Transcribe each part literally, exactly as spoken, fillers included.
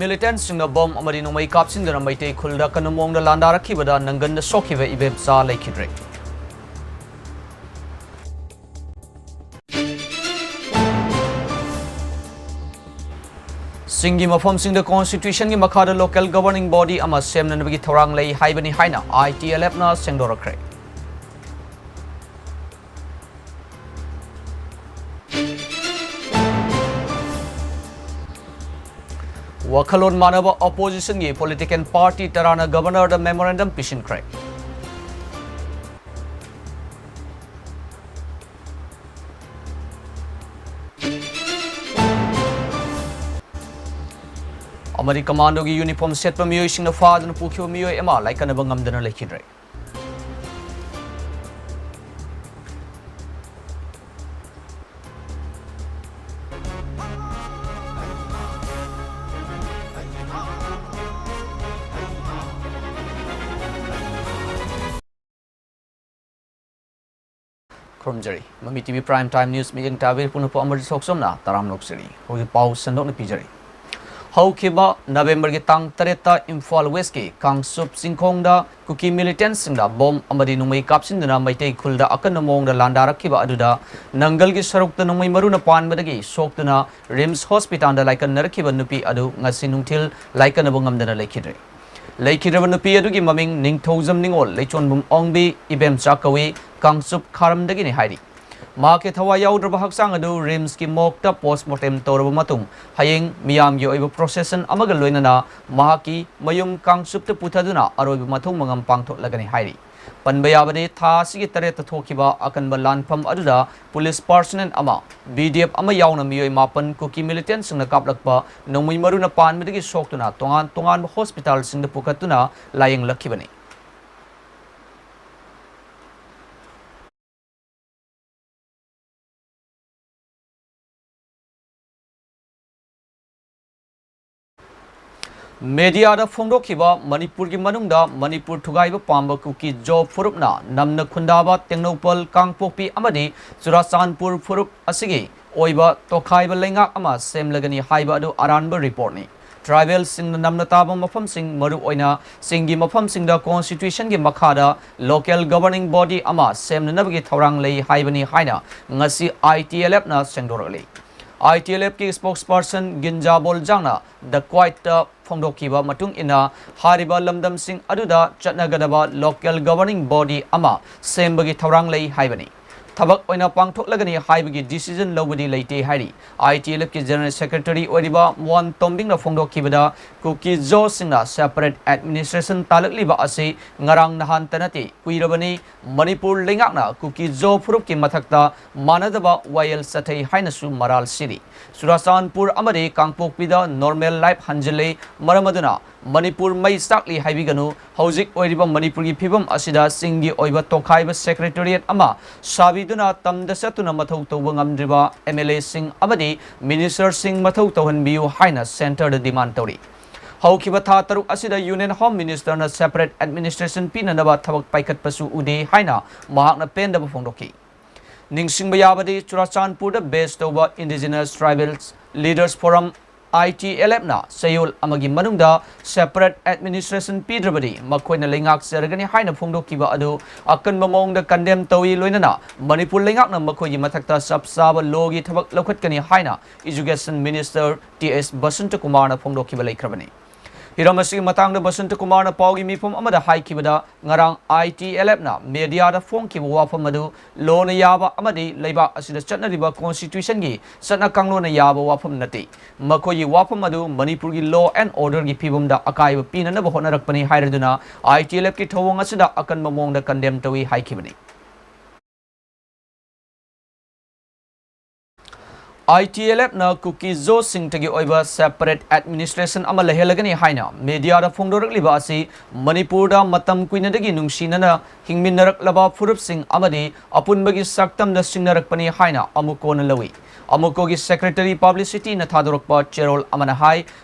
Militantꯁꯤꯡꯅ bomb ꯑꯃꯗꯤ ꯅꯣꯡꯃꯩ ꯀꯥꯞꯁꯤꯟꯗꯨꯅ ꯃꯩꯇꯩ ꯈꯨꯜꯗ ꯑꯀꯟꯕ ꯃꯑꯣꯡꯗ ꯂꯥꯟꯗꯥꯔꯛꯈꯤꯕꯗ ꯅꯪꯒꯟꯗ ꯁꯣꯛꯈꯤꯕ ꯏꯕꯦꯝꯆꯥ ꯂꯩꯈꯤꯗ꯭ꯔꯦ꯫ ꯆꯤꯡꯒꯤ ꯃꯐꯝꯁꯤꯡꯗ Constitutionꯒꯤ ꯃꯈꯥꯗ local governing body ꯑꯃ ꯁꯦꯝꯅꯅꯕꯒꯤ ꯊꯧꯔꯥꯡ ꯂꯩ ꯍꯥꯏꯕꯅꯤ ꯍꯥꯏꯅ ITLFꯅ ꯁꯦꯡꯗꯣꯔꯛꯈ꯭ꯔꯦ꯫ ꯋꯥꯈꯜꯂꯣꯟ ꯃꯥꯟꯅꯕ oppositionꯒꯤ political party ꯇꯔꯥꯅ Governorꯗ memorandum ꯄꯤꯁꯤꯟꯈ꯭ꯔꯦ꯫ ꯑꯃꯗꯤ commandoꯒꯤ uniform ꯁꯦꯠꯄ ꯃꯤꯑꯣꯏꯁꯤꯡꯅ ꯐꯥꯗꯨꯅ ꯄꯨꯈꯤꯕ ꯃꯤꯑꯣꯏ ꯑꯃ ꯂꯥꯏꯀꯠꯅꯕ ꯉꯝꯗꯅ ꯂꯩꯈꯤꯗ꯭ꯔꯦ꯫ ꯈꯨꯔꯨꯝꯖꯔꯤ꯫ ꯃꯃꯤ TV Prime Time News ꯃꯤꯠꯌꯦꯡ ꯇꯥꯕꯤꯔꯤꯕ ꯄꯨꯝꯅꯃꯛꯄꯨ ꯑꯃꯔꯖꯤꯠ ꯊꯣꯛꯆꯣꯝꯅ ꯇꯔꯥꯝꯅ ꯑꯣꯛꯆꯔꯤ꯫ ꯍꯧꯖꯤꯛ ꯄꯥꯎ ꯁꯟꯗꯣꯛꯅ ꯄꯤꯖꯔꯤ꯫ ꯍꯧꯈꯤꯕ Novemberꯒꯤ ꯇꯥꯡ ꯇꯔꯦꯠꯇ ꯏꯝꯐꯥꯜ Westꯀꯤ ꯀꯥꯡꯆꯨꯞ ꯆꯤꯡꯈꯣꯡꯗ ꯀꯨꯀꯤ militantꯁꯤꯡꯅ ꯕꯣꯝ ꯑꯃꯗꯤ ꯅꯣꯡꯃꯩ ꯀꯥꯞꯁꯤꯟꯗꯨꯅ ꯃꯩꯇꯩ ꯈꯨꯜꯗ ꯑꯀꯟꯕ ꯃꯑꯣꯡꯗ ꯂꯥꯟꯗꯥꯔꯛꯈꯤꯕ ꯑꯗꯨꯗ ꯅꯪꯒꯜꯒꯤ ꯁꯔꯨꯛꯇ ꯅꯣꯡꯃꯩ ꯃꯔꯨꯅ ꯄꯥꯟꯕꯗꯒꯤ ꯁꯣꯛꯇꯨꯅ RIMS hospitalꯗ ꯂꯥꯏꯀꯠꯅꯔꯛꯈꯤꯕ ꯅꯨꯄꯤ ꯑꯗꯨ ꯉꯁꯤ ꯅꯨꯡꯊꯤꯜ ꯂꯥꯏꯀꯠꯅꯕ ꯉꯝꯗꯅ ꯂꯩꯈꯤꯗ꯭ꯔꯦ꯫ ꯂꯩꯈꯤꯗ꯭ꯔꯕ ꯅꯨꯄꯤ ꯑꯗꯨꯒꯤ ꯃꯃꯤꯡ ꯅꯤꯡꯊꯧꯖꯝ ꯅꯤꯉꯣꯜ, ꯂꯩꯆꯣꯟꯕꯝ ꯑꯣꯡꯕꯤ, ꯏꯕꯦꯝꯆꯥ ꯀꯧꯏ, ꯀꯥꯡꯆꯨꯞ ꯈꯥꯔꯝꯗꯒꯤꯅꯤ ꯍꯥꯏꯔꯤ꯫ ꯃꯍꯥꯛꯀꯤ ꯊꯋꯥꯏ ꯌꯥꯎꯗ꯭ꯔꯕ ꯍꯛꯆꯥꯡ ꯑꯗꯨ RIMSꯀꯤ morgueꯇ postmortem ꯇꯧꯔꯕ ꯃꯇꯨꯡ, ꯍꯌꯦꯡ ꯃꯤꯌꯥꯝꯒꯤ ꯑꯣꯏꯕ procession ꯑꯃꯒ ꯂꯣꯏꯅꯅ ꯃꯍꯥꯛꯀꯤ ꯃꯌꯨꯝ ꯀꯥꯡꯆꯨꯞꯇ ꯄꯨꯊꯗꯨꯅ ꯑꯔꯣꯏꯕ ꯃꯊꯧ ꯃꯉꯝ ꯄꯥꯡꯊꯣꯛꯂꯒꯅꯤ ꯍꯥꯏꯔꯤ꯫ ꯄꯟꯕ ꯌꯥꯕꯗꯤ, ꯊꯥ ꯑꯁꯤꯒꯤ ꯇꯔꯦꯠꯇ ꯊꯣꯛꯈꯤꯕ ꯑꯀꯟꯕ ꯂꯥꯟꯐꯝ ꯑꯗꯨꯗ police personnel ꯑꯃ, BDF ꯑꯃ ꯌꯥꯎꯅ ꯃꯤꯑꯣꯏ ꯃꯥꯄꯟ ꯀꯨꯀꯤ militantꯁꯤꯡꯅ ꯀꯥꯞꯂꯛꯄ ꯅꯣꯡꯃꯩ ꯃꯔꯨꯅ ꯄꯥꯟꯕꯗꯒꯤ ꯁꯣꯛꯇꯨꯅ ꯇꯣꯉꯥꯟ ꯇꯣꯉꯥꯟꯕ hospitalꯁꯤꯡꯗ ꯄꯨꯈꯠꯇꯨꯅ ꯂꯥꯌꯦꯡꯂꯛꯈꯤꯕꯅꯤ꯫ Mediaꯗ ꯐꯣꯡꯗꯣꯛꯈꯤꯕ ꯃꯅꯤꯄꯨꯔꯒꯤ ꯃꯅꯨꯡꯗ ꯃꯅꯤꯄꯨꯔ ꯊꯨꯒꯥꯏꯕ ꯄꯥꯝꯕ ꯀꯨꯀꯤ ꯖꯣ ꯐꯨꯔꯨꯞꯅ ꯅꯝꯅ ꯈꯨꯟꯗꯥꯕ ꯇꯦꯡꯅꯧꯄꯜ, ꯀꯥꯡꯄꯣꯛꯄꯤ ꯑꯃꯗꯤ ꯆꯨꯔꯥꯆꯥꯟꯄꯨꯔ ꯐꯨꯔꯨꯞ ꯑꯁꯤꯒꯤ ꯑꯣꯏꯕ ꯇꯣꯈꯥꯏꯕ ꯂꯩꯉꯥꯛ ꯑꯃ ꯁꯦꯝꯂꯒꯅꯤ ꯍꯥꯏꯕ ꯑꯗꯨ ꯑꯔꯥꯟꯕ reportꯅꯤ꯫ Tribal ꯁꯤꯡꯅ ꯅꯝꯅ ꯇꯥꯕ ꯃꯐꯝꯁꯤꯡ, ꯃꯔꯨꯑꯣꯏꯅ ꯆꯤꯡꯒꯤ ꯃꯐꯝꯁꯤꯡꯗ Constitution ꯒꯤ ꯃꯈꯥꯗ local governing body ꯑꯃ ꯁꯦꯝꯅꯅꯕꯒꯤ ꯊꯧꯔꯥꯡ ꯂꯩ ꯍꯥꯏꯕꯅꯤ ꯍꯥꯏꯅ ꯉꯁꯤ I T L F ꯅ ꯁꯦꯡꯗꯣꯔꯛꯂꯤ꯫ I T L F ꯀꯤ spokesperson ꯒꯤꯟꯖꯥ ꯕꯣꯜꯖꯥꯡꯅ The Quite ꯇ ꯐꯣꯡꯗꯣꯛꯈꯤꯕ ꯃꯇꯨꯡ ꯏꯟꯅ, ꯍꯥꯏꯔꯤꯕ ꯂꯝꯗꯝꯁꯤꯡ ꯑꯗꯨꯗ ꯆꯠꯅꯒꯗꯕ local governing body ꯑꯃ ꯁꯦꯝꯕꯒꯤ ꯊꯧꯔꯥꯡ ꯂꯩ ꯍꯥꯏꯕꯅꯤ꯫ ꯊꯕꯛ ꯑꯣꯏꯅ ꯄꯥꯡꯊꯣꯛꯂꯒꯅꯤ ꯍꯥꯏꯕꯒꯤ decision ꯂꯧꯕꯗꯤ ꯂꯩꯇꯦ ꯍꯥꯏꯔꯤ꯫ I T L F ꯀꯤ General Secretary ꯑꯣꯏꯔꯤꯕ ꯃꯨꯑꯥꯟ ꯇꯣꯝꯕꯤꯡꯅ ꯐꯣꯡꯗꯣꯛꯈꯤꯕꯗ, ꯀꯨꯀꯤ ꯖꯣꯁꯤꯡꯅ separate administration ꯇꯥꯜꯂꯛꯂꯤꯕ ꯑꯁꯤ ꯉꯔꯥꯡ ꯅꯍꯥꯟꯇ ꯅꯠꯇꯦ, ꯀꯨꯏꯔꯕꯅꯤ꯫ ꯃꯅꯤꯄꯨꯔ ꯂꯩꯉꯥꯛꯅ ꯀꯨꯀꯤ ꯖꯣ ꯐꯨꯔꯨꯞꯀꯤ ꯃꯊꯛꯇ ꯃꯥꯟꯅꯗꯕ ꯋꯥꯌꯦꯜ ꯆꯠꯊꯩ ꯍꯥꯏꯅꯁꯨ ꯃꯔꯥꯜ ꯁꯤꯔꯤ꯫ ꯆꯨꯔꯥꯆꯥꯟꯄꯨꯔ ꯑꯃꯗꯤ ꯀꯥꯡꯄꯣꯛꯄꯤꯗ normal life ꯍꯟꯖꯤꯜꯂꯦ꯫ ꯃꯔꯝ ꯑꯗꯨꯅ ꯃꯅꯤꯄꯨꯔ ꯃꯩ ꯆꯥꯛꯂꯤ ꯍꯥꯏꯕꯤꯒꯅꯨ꯫ ꯍꯧꯖꯤꯛ ꯑꯣꯏꯔꯤꯕ ꯃꯅꯤꯄꯨꯔꯒꯤ ꯐꯤꯕꯝ ꯑꯁꯤꯗ ꯆꯤꯡꯒꯤ ꯑꯣꯏꯕ ꯇꯣꯈꯥꯏꯕ secretariat ꯑꯃ ꯁꯥꯕꯤꯗꯨꯅ ꯇꯝꯗ ꯆꯠꯇꯨꯅ ꯃꯊꯧ ꯇꯧꯕ ꯉꯝꯗ꯭ꯔꯤꯕ M L A ꯁꯤꯡ ꯑꯃꯗꯤ minister ꯁꯤꯡ ꯃꯊꯧ ꯇꯧꯍꯟꯕꯤꯌꯨ ꯍꯥꯏꯅ centre ꯗ demand ꯇꯧꯔꯤ꯫ ꯍꯧꯈꯤꯕ ꯊꯥ ꯇꯔꯨꯛ ꯑꯁꯤꯗ Union Home Minister ꯅ separate administration ꯄꯤꯅꯅꯕ ꯊꯕꯛ ꯄꯥꯏꯈꯠꯄꯁꯨ ꯎꯗꯦ ꯍꯥꯏꯅ ꯃꯍꯥꯛꯅ ꯄꯦꯟꯗꯕ ꯐꯣꯡꯗꯣꯛꯈꯤ꯫ ꯅꯤꯡꯁꯤꯡꯕ ꯌꯥꯕꯗꯤ, ꯆꯨꯔꯥꯆꯥꯟꯄꯨꯔꯗ base ꯇꯧꯕ Indigenous Tribal Leaders Forum, I T L F ꯅ ꯆꯌꯣꯜ ꯑꯃꯒꯤ ꯃꯅꯨꯡꯗ separate administration ꯄꯤꯗ꯭ꯔꯕꯗꯤ ꯃꯈꯣꯏꯅ ꯂꯩꯉꯥꯛꯆꯔꯒꯅꯤ ꯍꯥꯏꯅ ꯐꯣꯡꯗꯣꯛꯈꯤꯕ ꯑꯗꯨ ꯑꯀꯟꯕ ꯃꯑꯣꯡꯗ condemn ꯇꯧꯏ꯫ ꯂꯣꯏꯅꯅ ꯃꯅꯤꯄꯨꯔ ꯂꯩꯉꯥꯛꯅ ꯃꯈꯣꯏꯒꯤ ꯃꯊꯛꯇ ꯆꯞ ꯆꯥꯕ law ꯒꯤ ꯊꯕꯛ ꯂꯧꯈꯠꯀꯅꯤ ꯍꯥꯏꯅ Education Minister T S Basanta ꯀꯨꯃꯥꯔꯅ ꯐꯣꯡꯗꯣꯛꯈꯤꯕ ꯂꯩꯈ꯭ꯔꯕꯅꯤ꯫ ꯍꯤꯔꯝ ꯑꯁꯤꯒꯤ ꯃꯇꯥꯡꯗ ꯕꯁꯟꯇ ꯀꯨꯃꯥꯔꯅ ꯄꯥꯎꯒꯤ ꯃꯤꯐꯝ ꯑꯃꯗ ꯍꯥꯏꯈꯤꯕꯗ, ꯉꯔꯥꯡ I T L F ꯅ media ꯗ ꯐꯣꯡꯈꯤꯕ ꯋꯥꯐꯝ ꯑꯗꯨ law ꯅ ꯌꯥꯕ ꯑꯃꯗꯤ ꯂꯩꯕꯥꯛ ꯑꯁꯤꯗ ꯆꯠꯅꯔꯤꯕ Constitution ꯒꯤ ꯆꯠꯅ ꯀꯥꯡꯂꯣꯟꯅ ꯌꯥꯕ ꯋꯥꯐꯝ ꯅꯠꯇꯦ꯫ ꯃꯈꯣꯏꯒꯤ ꯋꯥꯐꯝ ꯑꯗꯨ ꯃꯅꯤꯄꯨꯔꯒꯤ law and order ꯒꯤ ꯐꯤꯕꯝꯗ ꯑꯀꯥꯏꯕ ꯄꯤꯅꯅꯕ ꯍꯣꯠꯅꯔꯛꯄꯅꯤ ꯍꯥꯏꯔꯗꯨꯅ, I T L F ꯀꯤ ꯊꯧꯑꯣꯡ ꯑꯁꯤꯗ ꯑꯀꯟꯕ ꯃꯑꯣꯡꯗ condemn ꯇꯧꯏ ꯍꯥꯏꯈꯤꯕꯅꯤ꯫ I T L F ꯅ ꯀꯨꯀꯤ ꯖꯣꯁꯤꯡꯇꯒꯤ ꯑꯣꯏꯕ separate administration ꯑꯃ ꯂꯩꯍꯜꯂꯒꯅꯤ ꯍꯥꯏꯅ media ꯗ ꯐꯣꯡꯗꯣꯔꯛꯂꯤꯕ ꯑꯁꯤ ꯃꯅꯤꯄꯨꯔꯗ ꯃꯇꯝ ꯀꯨꯏꯅꯗꯒꯤ ꯅꯨꯡꯁꯤꯅꯅ ꯍꯤꯡꯃꯤꯟꯅꯔꯛꯂꯕ ꯐꯨꯔꯨꯞꯁꯤꯡ ꯑꯃꯗꯤ ꯑꯄꯨꯟꯕꯒꯤ ꯁꯛꯇꯝꯗ ꯁꯤꯡꯅꯔꯛꯄꯅꯤ ꯍꯥꯏꯅ ꯑꯃꯨꯀꯣꯅ ꯂꯧꯏ꯫ ꯑꯃꯨꯀꯣꯒꯤ Secretary Publicity ꯅ ꯊꯥꯗꯣꯔꯛꯄ ꯆꯦꯔꯣꯜ ꯑꯃꯅ ꯍꯥꯏ,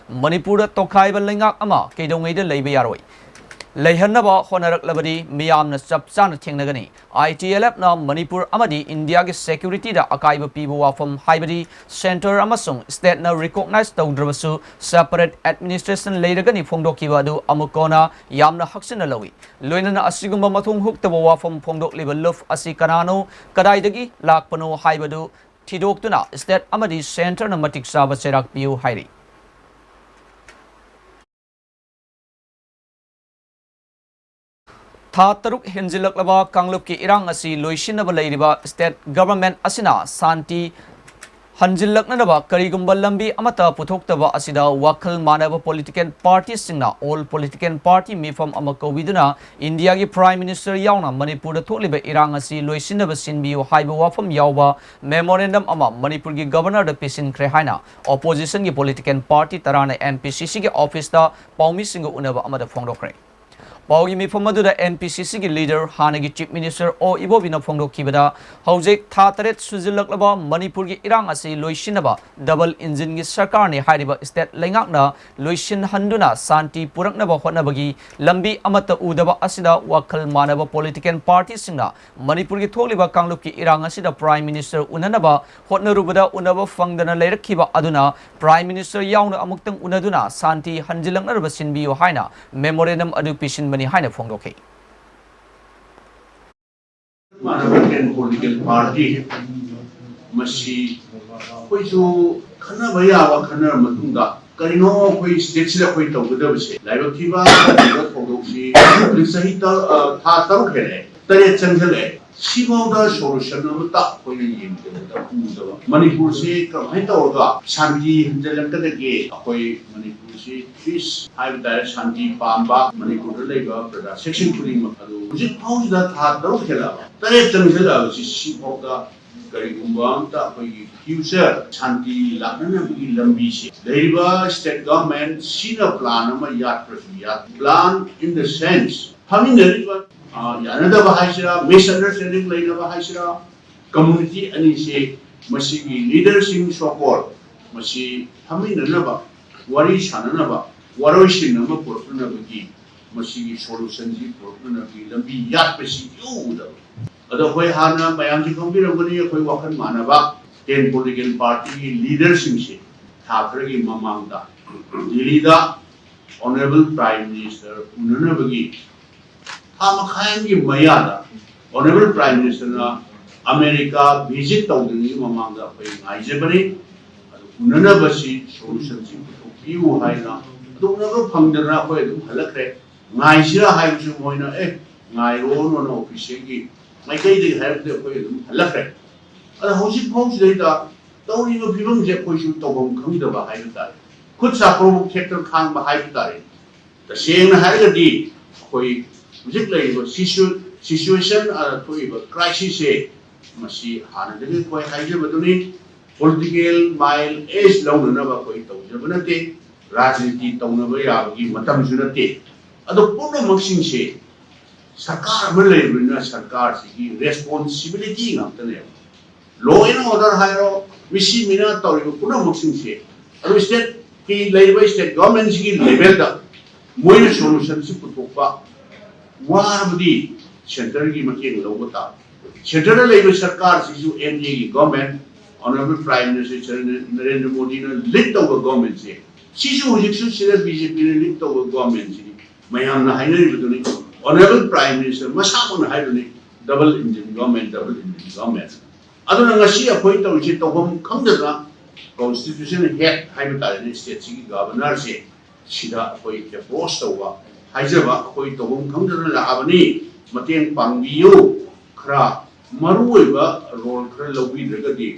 ꯃꯅꯤꯄꯨꯔꯗ ꯇꯣꯈꯥꯏꯕ ꯂꯩꯉꯥꯛ ꯑꯃ ꯀꯩꯗꯧꯉꯩꯗ ꯂꯩꯕ ꯌꯥꯔꯣꯏ꯫ ꯂꯩꯍꯟꯅꯕ ꯍꯣꯠꯅꯔꯛꯂꯕꯗꯤ ꯃꯤꯌꯥꯝꯅ ꯆꯞ ꯆꯥꯅ ꯊꯦꯡꯅꯒꯅꯤ꯫ ITLFꯅ ꯃꯅꯤꯄꯨꯔ ꯑꯃꯗꯤ ꯏꯟꯗꯤꯌꯥꯒꯤ securityꯗ ꯑꯀꯥꯏꯕ ꯄꯤꯕ ꯋꯥꯐꯝ ꯍꯥꯏꯕꯗꯤ centre ꯑꯃꯁꯨꯡ stateꯅ recognize ꯇꯧꯗ꯭ꯔꯕꯁꯨ separate administration ꯂꯩꯔꯒꯅꯤ ꯐꯣꯡꯗꯣꯛꯈꯤꯕ ꯑꯗꯨ ꯑꯃꯨꯛ ꯀꯣꯟꯅ ꯌꯥꯝꯅ ꯍꯛꯆꯤꯟꯅ ꯂꯧꯏ꯫ ꯂꯣꯏꯅꯅ ꯑꯁꯤꯒꯨꯝꯕ ꯃꯊꯣꯡ ꯍꯨꯛꯇꯕ ꯋꯥꯐꯝ ꯐꯣꯡꯗꯣꯛꯂꯤꯕ ꯂꯨꯞ ꯑꯁꯤ ꯀꯅꯥꯅꯣ, ꯀꯗꯥꯏꯗꯒꯤ ꯂꯥꯛꯄꯅꯣ ꯍꯥꯏꯕꯗꯨ ꯊꯤꯗꯣꯛꯇꯨꯅ state ꯑꯃꯗꯤ centreꯅ ꯃꯇꯤꯛ ꯆꯥꯕ ꯆꯩꯔꯥꯛ ꯄꯤꯌꯨ ꯍꯥꯏꯔꯤ꯫ ꯊꯥ ꯇꯔꯨꯛ ꯍꯦꯟꯖꯤꯜꯂꯛꯂꯕ ꯀꯥꯡꯂꯨꯞꯀꯤ ꯏꯔꯥꯡ ꯑꯁꯤ ꯂꯣꯏꯁꯤꯟꯅꯕ ꯂꯩꯔꯤꯕ state government ꯑꯁꯤꯅ ꯁꯥꯟꯇꯤ ꯍꯟꯖꯤꯜꯂꯛꯅꯅꯕ ꯀꯔꯤꯒꯨꯝꯕ ꯂꯝꯕꯤ ꯑꯃꯠꯇ ꯄꯨꯊꯣꯛꯇꯕ ꯑꯁꯤꯗ ꯋꯥꯈꯜ ꯃꯥꯟꯅꯕ political partyꯁꯤꯡꯅ all political party ꯃꯤꯐꯝ ꯑꯃ ꯀꯧꯕꯤꯗꯨꯅ ꯏꯟꯗꯤꯌꯥꯒꯤ Prime Minister ꯌꯥꯎꯅ ꯃꯅꯤꯄꯨꯔꯗ ꯊꯣꯛꯂꯤꯕ ꯏꯔꯥꯡ ꯑꯁꯤ ꯂꯣꯏꯁꯤꯟꯅꯕ ꯁꯤꯟꯕꯤꯌꯨ ꯍꯥꯏꯕ ꯋꯥꯐꯝ ꯌꯥꯎꯕ memorandum ꯑꯃ ꯃꯅꯤꯄꯨꯔꯒꯤ Governorꯗ ꯄꯤꯁꯤꯟꯈ꯭ꯔꯦ ꯍꯥꯏꯅ oppositionꯒꯤ political party ꯇꯔꯥꯅ MPCCꯒꯤ officeꯇ ꯄꯥꯎꯃꯤꯁꯤꯡꯒ ꯎꯅꯕ ꯑꯃꯗ ꯐꯣꯡꯗꯣꯛꯈ꯭ꯔꯦ꯫ ꯄꯥꯎꯒꯤ ꯃꯤꯐꯝ ꯑꯗꯨꯗ MPCCꯒꯤ leader ꯍꯥꯟꯅꯒꯤ Chief Minister ꯑꯣ ꯏꯕꯣꯕꯤꯅ ꯐꯣꯡꯗꯣꯛꯈꯤꯕꯗ, ꯍꯧꯖꯤꯛ ꯊꯥ ꯇꯔꯦꯠ ꯁꯨꯖꯤꯜꯂꯛꯂꯕ ꯃꯅꯤꯄꯨꯔꯒꯤ ꯏꯔꯥꯡ ꯑꯁꯤ ꯂꯣꯏꯁꯤꯟꯅꯕ double engineꯒꯤ ꯁꯔꯀꯥꯔꯅꯤ ꯍꯥꯏꯔꯤꯕ state ꯂꯩꯉꯥꯛꯅ ꯂꯣꯏꯁꯤꯟꯍꯟꯗꯨꯅ ꯁꯥꯟꯇꯤ ꯄꯨꯔꯛꯅꯕ ꯍꯣꯠꯅꯕꯒꯤ ꯂꯝꯕꯤ ꯑꯃꯠꯇ ꯎꯗꯕ ꯑꯁꯤꯗ ꯋꯥꯈꯜ ꯃꯥꯟꯅꯕ political partyꯁꯤꯡꯅ ꯃꯅꯤꯄꯨꯔꯒꯤ ꯊꯣꯛꯂꯤꯕ ꯀꯥꯡꯂꯨꯞꯀꯤ ꯏꯔꯥꯡ ꯑꯁꯤꯗ Prime Minister ꯎꯅꯅꯕ ꯍꯣꯠꯅꯔꯨꯕꯗ ꯎꯅꯕ ꯐꯪꯗꯅ ꯂꯩꯔꯛꯈꯤꯕ ꯑꯗꯨꯅ Prime Minister ꯌꯥꯎꯅ ꯑꯃꯨꯛꯇꯪ ꯎꯅꯗꯨꯅ ꯁꯥꯟꯇꯤ ꯍꯟꯖꯤꯜꯂꯛꯅꯅꯕ ꯁꯤꯟꯕꯤꯌꯨ ꯍꯥꯏꯅ memorandum ꯑꯗꯨ ꯄꯤꯁꯤꯟꯕꯅꯤ ꯍꯥꯏꯅ ꯐꯣꯡꯗꯣꯛꯈꯤ꯫ ꯃꯥꯟꯅꯕ political party ꯃꯁꯤ ꯑꯩꯈꯣꯏꯁꯨ ꯈꯟꯅꯕ ꯌꯥꯕ ꯈꯟꯅꯔ ꯃꯇꯨꯡꯗ ꯀꯔꯤꯅꯣ ꯑꯩꯈꯣꯏ stateꯁꯤꯗ ꯑꯩꯈꯣꯏ ꯇꯧꯒꯗꯕꯁꯦ? ꯂꯥꯏꯕꯛ ꯊꯤꯕ ꯊꯧꯗꯣꯛꯁꯤ ꯍꯧꯖꯤꯛ ꯆꯍꯤ ꯇꯔ-, ꯑ, ꯊꯥ ꯇꯔꯨꯛ ꯍꯦꯜꯂꯛꯑꯦ, ꯇꯔꯦꯠ ꯆꯪꯁꯤꯜꯂꯛꯑꯦ, ꯁꯤꯐꯥꯎꯗ solution ꯑꯃꯠꯇ ꯑꯩꯈꯣꯏꯅ ꯌꯦꯡꯗꯕꯗ ꯎꯗꯕ꯫ ꯃꯅꯤꯄꯨꯔꯁꯤ ꯀꯃꯥꯏꯅ ꯇꯧꯔꯒ ꯁꯥꯟꯇꯤ ꯍꯟꯖꯤꯜꯂꯛꯀꯗꯒꯦ? ꯑꯩꯈꯣꯏ ꯃꯅꯤꯄꯨꯔꯁꯤ peace ꯍꯥꯏꯕ ꯇꯥꯔꯦ, ꯁꯥꯟꯇꯤ ꯄꯥꯝꯕ ꯃꯅꯤꯄꯨꯔꯗ ꯂꯩꯕ ꯄ꯭ꯔꯖꯥ section ꯈꯨꯗꯤꯡꯃꯛ ꯑꯗꯨ ꯍꯧꯖꯤꯛ ꯐꯥꯎꯁꯤꯗ ꯊꯥ ꯇꯔꯨꯛ ꯍꯦꯜꯂꯛꯑꯕ, ꯇꯔꯦꯠ ꯆꯪꯁꯤꯜꯂꯛꯑꯕꯁꯤ ꯁꯤꯐꯥꯎꯗ ꯀꯔꯤꯒꯨꯝꯕ ꯑꯝꯇ ꯑꯩꯈꯣꯏꯒꯤ future ꯁꯥꯟꯇꯤ ꯂꯥꯛꯅꯅꯕꯒꯤ ꯂꯝꯕꯤꯁꯤ ꯂꯩꯔꯤꯕ state government ꯁꯤꯅ plan ꯑꯃ ꯌꯥꯠꯄ꯭ꯔꯁꯨ ꯌꯥꯠ-, plan in the sense ꯐꯝꯃꯤꯟꯅꯔꯤꯕ, ꯑ, ꯌꯥꯅꯗꯕ ꯍꯥꯏꯁꯤꯔꯥ, misunderstanding ꯂꯩꯅꯕ ꯍꯥꯏꯁꯤꯔꯥ, community ꯑꯅꯤꯁꯦ ꯃꯁꯤꯒꯤ leaderꯁꯤꯡ so called ꯃꯁꯤ ꯐꯝꯃꯤꯟꯅꯅꯕ, ꯋꯥꯔꯤ ꯁꯥꯟꯅꯅꯕ, ꯋꯥꯔꯣꯏꯁꯤꯟ ꯑꯃ ꯄꯨꯔꯛꯅꯅꯕꯒꯤ ꯃꯁꯤꯒꯤ ꯁꯣꯂꯨꯁꯟꯁꯤ ꯄꯨꯔꯛꯅꯅꯕꯒꯤ ꯂꯝꯕꯤ ꯌꯥꯠꯄꯁꯤ ꯏꯎ ꯎꯗꯕ꯫ ꯑꯗꯣ ꯑꯩꯈꯣꯏ ꯍꯥꯟꯅ ꯃꯌꯥꯝꯁꯤ ꯈꯪꯕꯤꯔꯝꯒꯅꯤ, ꯑꯩꯈꯣꯏ ꯋꯥꯈꯜ ꯃꯥꯟꯅꯕ ꯇꯦꯟ ꯄꯣꯂꯤꯇꯤꯀꯦꯜ ꯄꯥꯔꯇꯤꯒꯤ ꯂꯤꯗꯔꯁꯤꯡꯁꯦ ꯊꯥ ꯈꯔꯒꯤ ꯃꯃꯥꯡꯗ ꯗꯤꯜꯂꯤꯗ ꯑꯣꯅꯔꯦꯕꯜ ꯄ꯭ꯔꯥꯏꯝ ꯃꯤꯅꯤꯁꯇꯔ ꯎꯅꯅꯕꯒꯤ ꯊꯥ ꯃꯈꯥꯏ ꯑꯃꯒꯤ ꯃꯌꯥꯗ ꯑꯣꯅꯔꯦꯕꯜ ꯄ꯭ꯔꯥꯏꯝ ꯃꯤꯅꯤꯁꯇꯔꯅ ꯑꯃꯦꯔꯤꯀꯥ ꯚꯤꯖꯤꯠ ꯇꯧꯗ꯭ꯔꯤꯉꯩꯒꯤ ꯃꯃꯥꯡꯗ ꯑꯩꯈꯣꯏ ꯉꯥꯏꯖꯕꯅꯤ꯫ ꯑꯗꯨ ꯎꯅꯅꯕꯁꯤ ꯁꯣꯂꯨꯁꯟꯁꯤ ꯄꯨꯊꯣꯛꯄꯤꯌꯨ ꯍꯥꯏꯅ, ꯑꯗꯨ ꯎꯅꯕ ꯐꯪꯗꯅ ꯑꯩꯈꯣꯏ ꯑꯗꯨꯝ ꯍꯜꯂꯛꯈ꯭ꯔꯦ꯫ ꯉꯥꯏꯁꯤꯔꯥ ꯍꯥꯏꯕꯁꯨ ꯃꯣꯏꯅ, "ꯑꯦ, ꯉꯥꯏꯔꯣꯅꯣꯅ ꯑꯣꯐꯤꯁꯤꯌꯦꯜꯒꯤ ꯃꯥꯏꯀꯩꯗꯒꯤ ꯍꯥꯏꯔꯛꯄꯗ ꯑꯩꯈꯣꯏ ꯑꯗꯨꯝ ꯍꯜꯂꯛꯈ꯭ꯔꯦ"꯫ ꯑꯗ ꯍꯧꯖꯤꯛ ꯐꯥꯎꯁꯤꯗꯩꯗ ꯇꯧꯔꯤꯕ ꯐꯤꯕꯝꯁꯦ ꯑꯩꯈꯣꯏꯁꯨ ꯇꯧꯐꯝ ꯈꯪꯗꯕ ꯍꯥꯏꯕ ꯇꯥꯔꯦ, ꯈꯨꯠ ꯁꯥ ꯄ꯭ꯔꯣꯕꯨꯛ ꯊꯦꯛꯇꯅ ꯈꯥꯡꯕ ꯍꯥꯏꯕ ꯇꯥꯔꯦ꯫ ꯇꯁꯦꯡꯅ ꯍꯥꯏꯔꯒꯗꯤ ꯑꯩꯈꯣꯏ ꯍꯧꯖꯤꯛ ꯂꯩꯔꯤꯕ ꯁꯤꯆꯨ-, ꯁꯤꯆꯨꯋꯦꯁꯟ, ꯑ, ꯊꯣꯛꯏꯕ ꯀ꯭ꯔꯥꯏꯁꯤꯁꯁꯦ, ꯃꯁꯤ ꯍꯥꯟꯅꯗꯒꯤ ꯑꯩꯈꯣꯏ ꯍꯥꯏꯖꯕꯗꯨꯅꯤ, ꯄꯣꯂꯤꯇꯤꯀꯦꯜ ꯃꯥꯏꯜ ꯑꯦꯖ ꯂꯧꯅꯅꯕ ꯑꯩꯈꯣꯏ ꯇꯧꯖꯕ ꯅꯠꯇꯦ, ꯔꯥꯖꯅꯤꯇꯤ ꯇꯧꯅꯕ ꯌꯥꯕꯒꯤ ꯃꯇꯝꯁꯨ ꯅꯠꯇꯦ꯫ ꯑꯗꯣ ꯄꯨꯝꯅꯃꯛꯁꯤꯡꯁꯦ ꯁꯔꯀꯥꯔ ꯑꯃ ꯂꯩꯔꯕꯅꯤꯅ ꯁꯔꯀꯥꯔꯁꯤꯒꯤ ꯔꯦꯁꯄꯣꯟꯁꯤꯕꯤꯂꯤꯇꯤ ꯉꯥꯛꯇꯅꯦꯕ꯫ ꯂꯣ ꯑꯦꯟ ꯑꯣꯔꯗꯔ ꯍꯥꯏꯔꯣ, ꯃꯤꯁꯤ ꯃꯤꯅ ꯇꯧꯔꯤꯕ ꯄꯨꯝꯅꯃꯛꯁꯤꯡꯁꯦ, ꯑꯗꯨ ꯁ꯭ꯇꯦꯠꯀꯤ ꯂꯩꯔꯤꯕ ꯁ꯭ꯇꯦꯠ ꯒꯚꯔꯟꯃꯦꯟꯁꯤꯒꯤ ꯂꯦꯚꯦꯜꯗ ꯃꯣꯏꯅ ꯁꯣꯂꯨꯁꯟꯁꯤ ꯄꯨꯊꯣꯛꯄ ꯋꯥꯔꯕꯗꯤ ꯁꯦꯟꯇꯔꯒꯤ ꯃꯇꯦꯡ ꯂꯧꯕ ꯇꯥꯕ꯫ ꯁꯦꯟꯇꯔꯗ ꯂꯩꯔꯤꯕ ꯁꯔꯀꯥꯔꯁꯤꯁꯨ ꯑꯦꯟ ꯗꯤ ꯑꯦꯒꯤ government, honourable prime minister Narendra ꯃꯣꯗꯤꯅ ꯂꯤꯗ ꯇꯧꯕ ꯒꯚꯔꯟꯃꯦꯟꯁꯦ, ꯁꯤꯁꯨ ꯍꯧꯖꯤꯛꯁꯨ ꯁꯤꯗ ꯕꯤ ꯖꯦ ꯄꯤꯅ ꯂꯤꯗ ꯇꯧꯕ ꯒꯚꯔꯟꯃꯦꯟꯁꯤꯗꯤ ꯃꯌꯥꯝꯅ ꯍꯥꯏꯅꯔꯤꯕꯗꯨꯅꯤ꯫ ꯑꯣꯅꯔꯦꯕꯜ ꯄ꯭ꯔꯥꯏꯝ ꯃꯤꯅꯤꯁꯇꯔ ꯃꯁꯥꯃꯛꯅ ꯍꯥꯏꯕꯅꯤ, "double engine government, double engine government". ꯑꯗꯨꯅ ꯉꯁꯤ ꯑꯩꯈꯣꯏ ꯇꯧꯔꯤꯁꯦ ꯇꯧꯐꯝ ꯈꯪꯗꯗꯅ ꯀꯣꯟꯁꯇꯤꯇ꯭ꯌꯨꯁꯟ ꯍꯦꯗ ꯍꯥꯏꯕ ꯇꯥꯔꯦꯅꯦ, ꯁ꯭ꯇꯦꯠꯁꯤꯒꯤ ꯒꯚꯔꯅꯔꯁꯦ, ꯁꯤꯗ ꯑꯩꯈꯣꯏ ꯑꯦꯄ꯭ꯔꯣꯆ ꯇꯧꯕ ꯍꯥꯏꯖꯕ, ꯑꯩꯈꯣꯏ ꯇꯧꯐꯝ ꯈꯪꯗꯅ ꯂꯥꯛꯑꯕꯅꯤ, ꯃꯇꯦꯡ ꯄꯥꯡꯕꯤꯌꯨ꯫ ꯈꯔ ꯃꯔꯨꯑꯣꯏꯕ ꯔꯣꯜ ꯈꯔ ꯂꯧꯕꯤꯗ꯭ꯔꯒꯗꯤ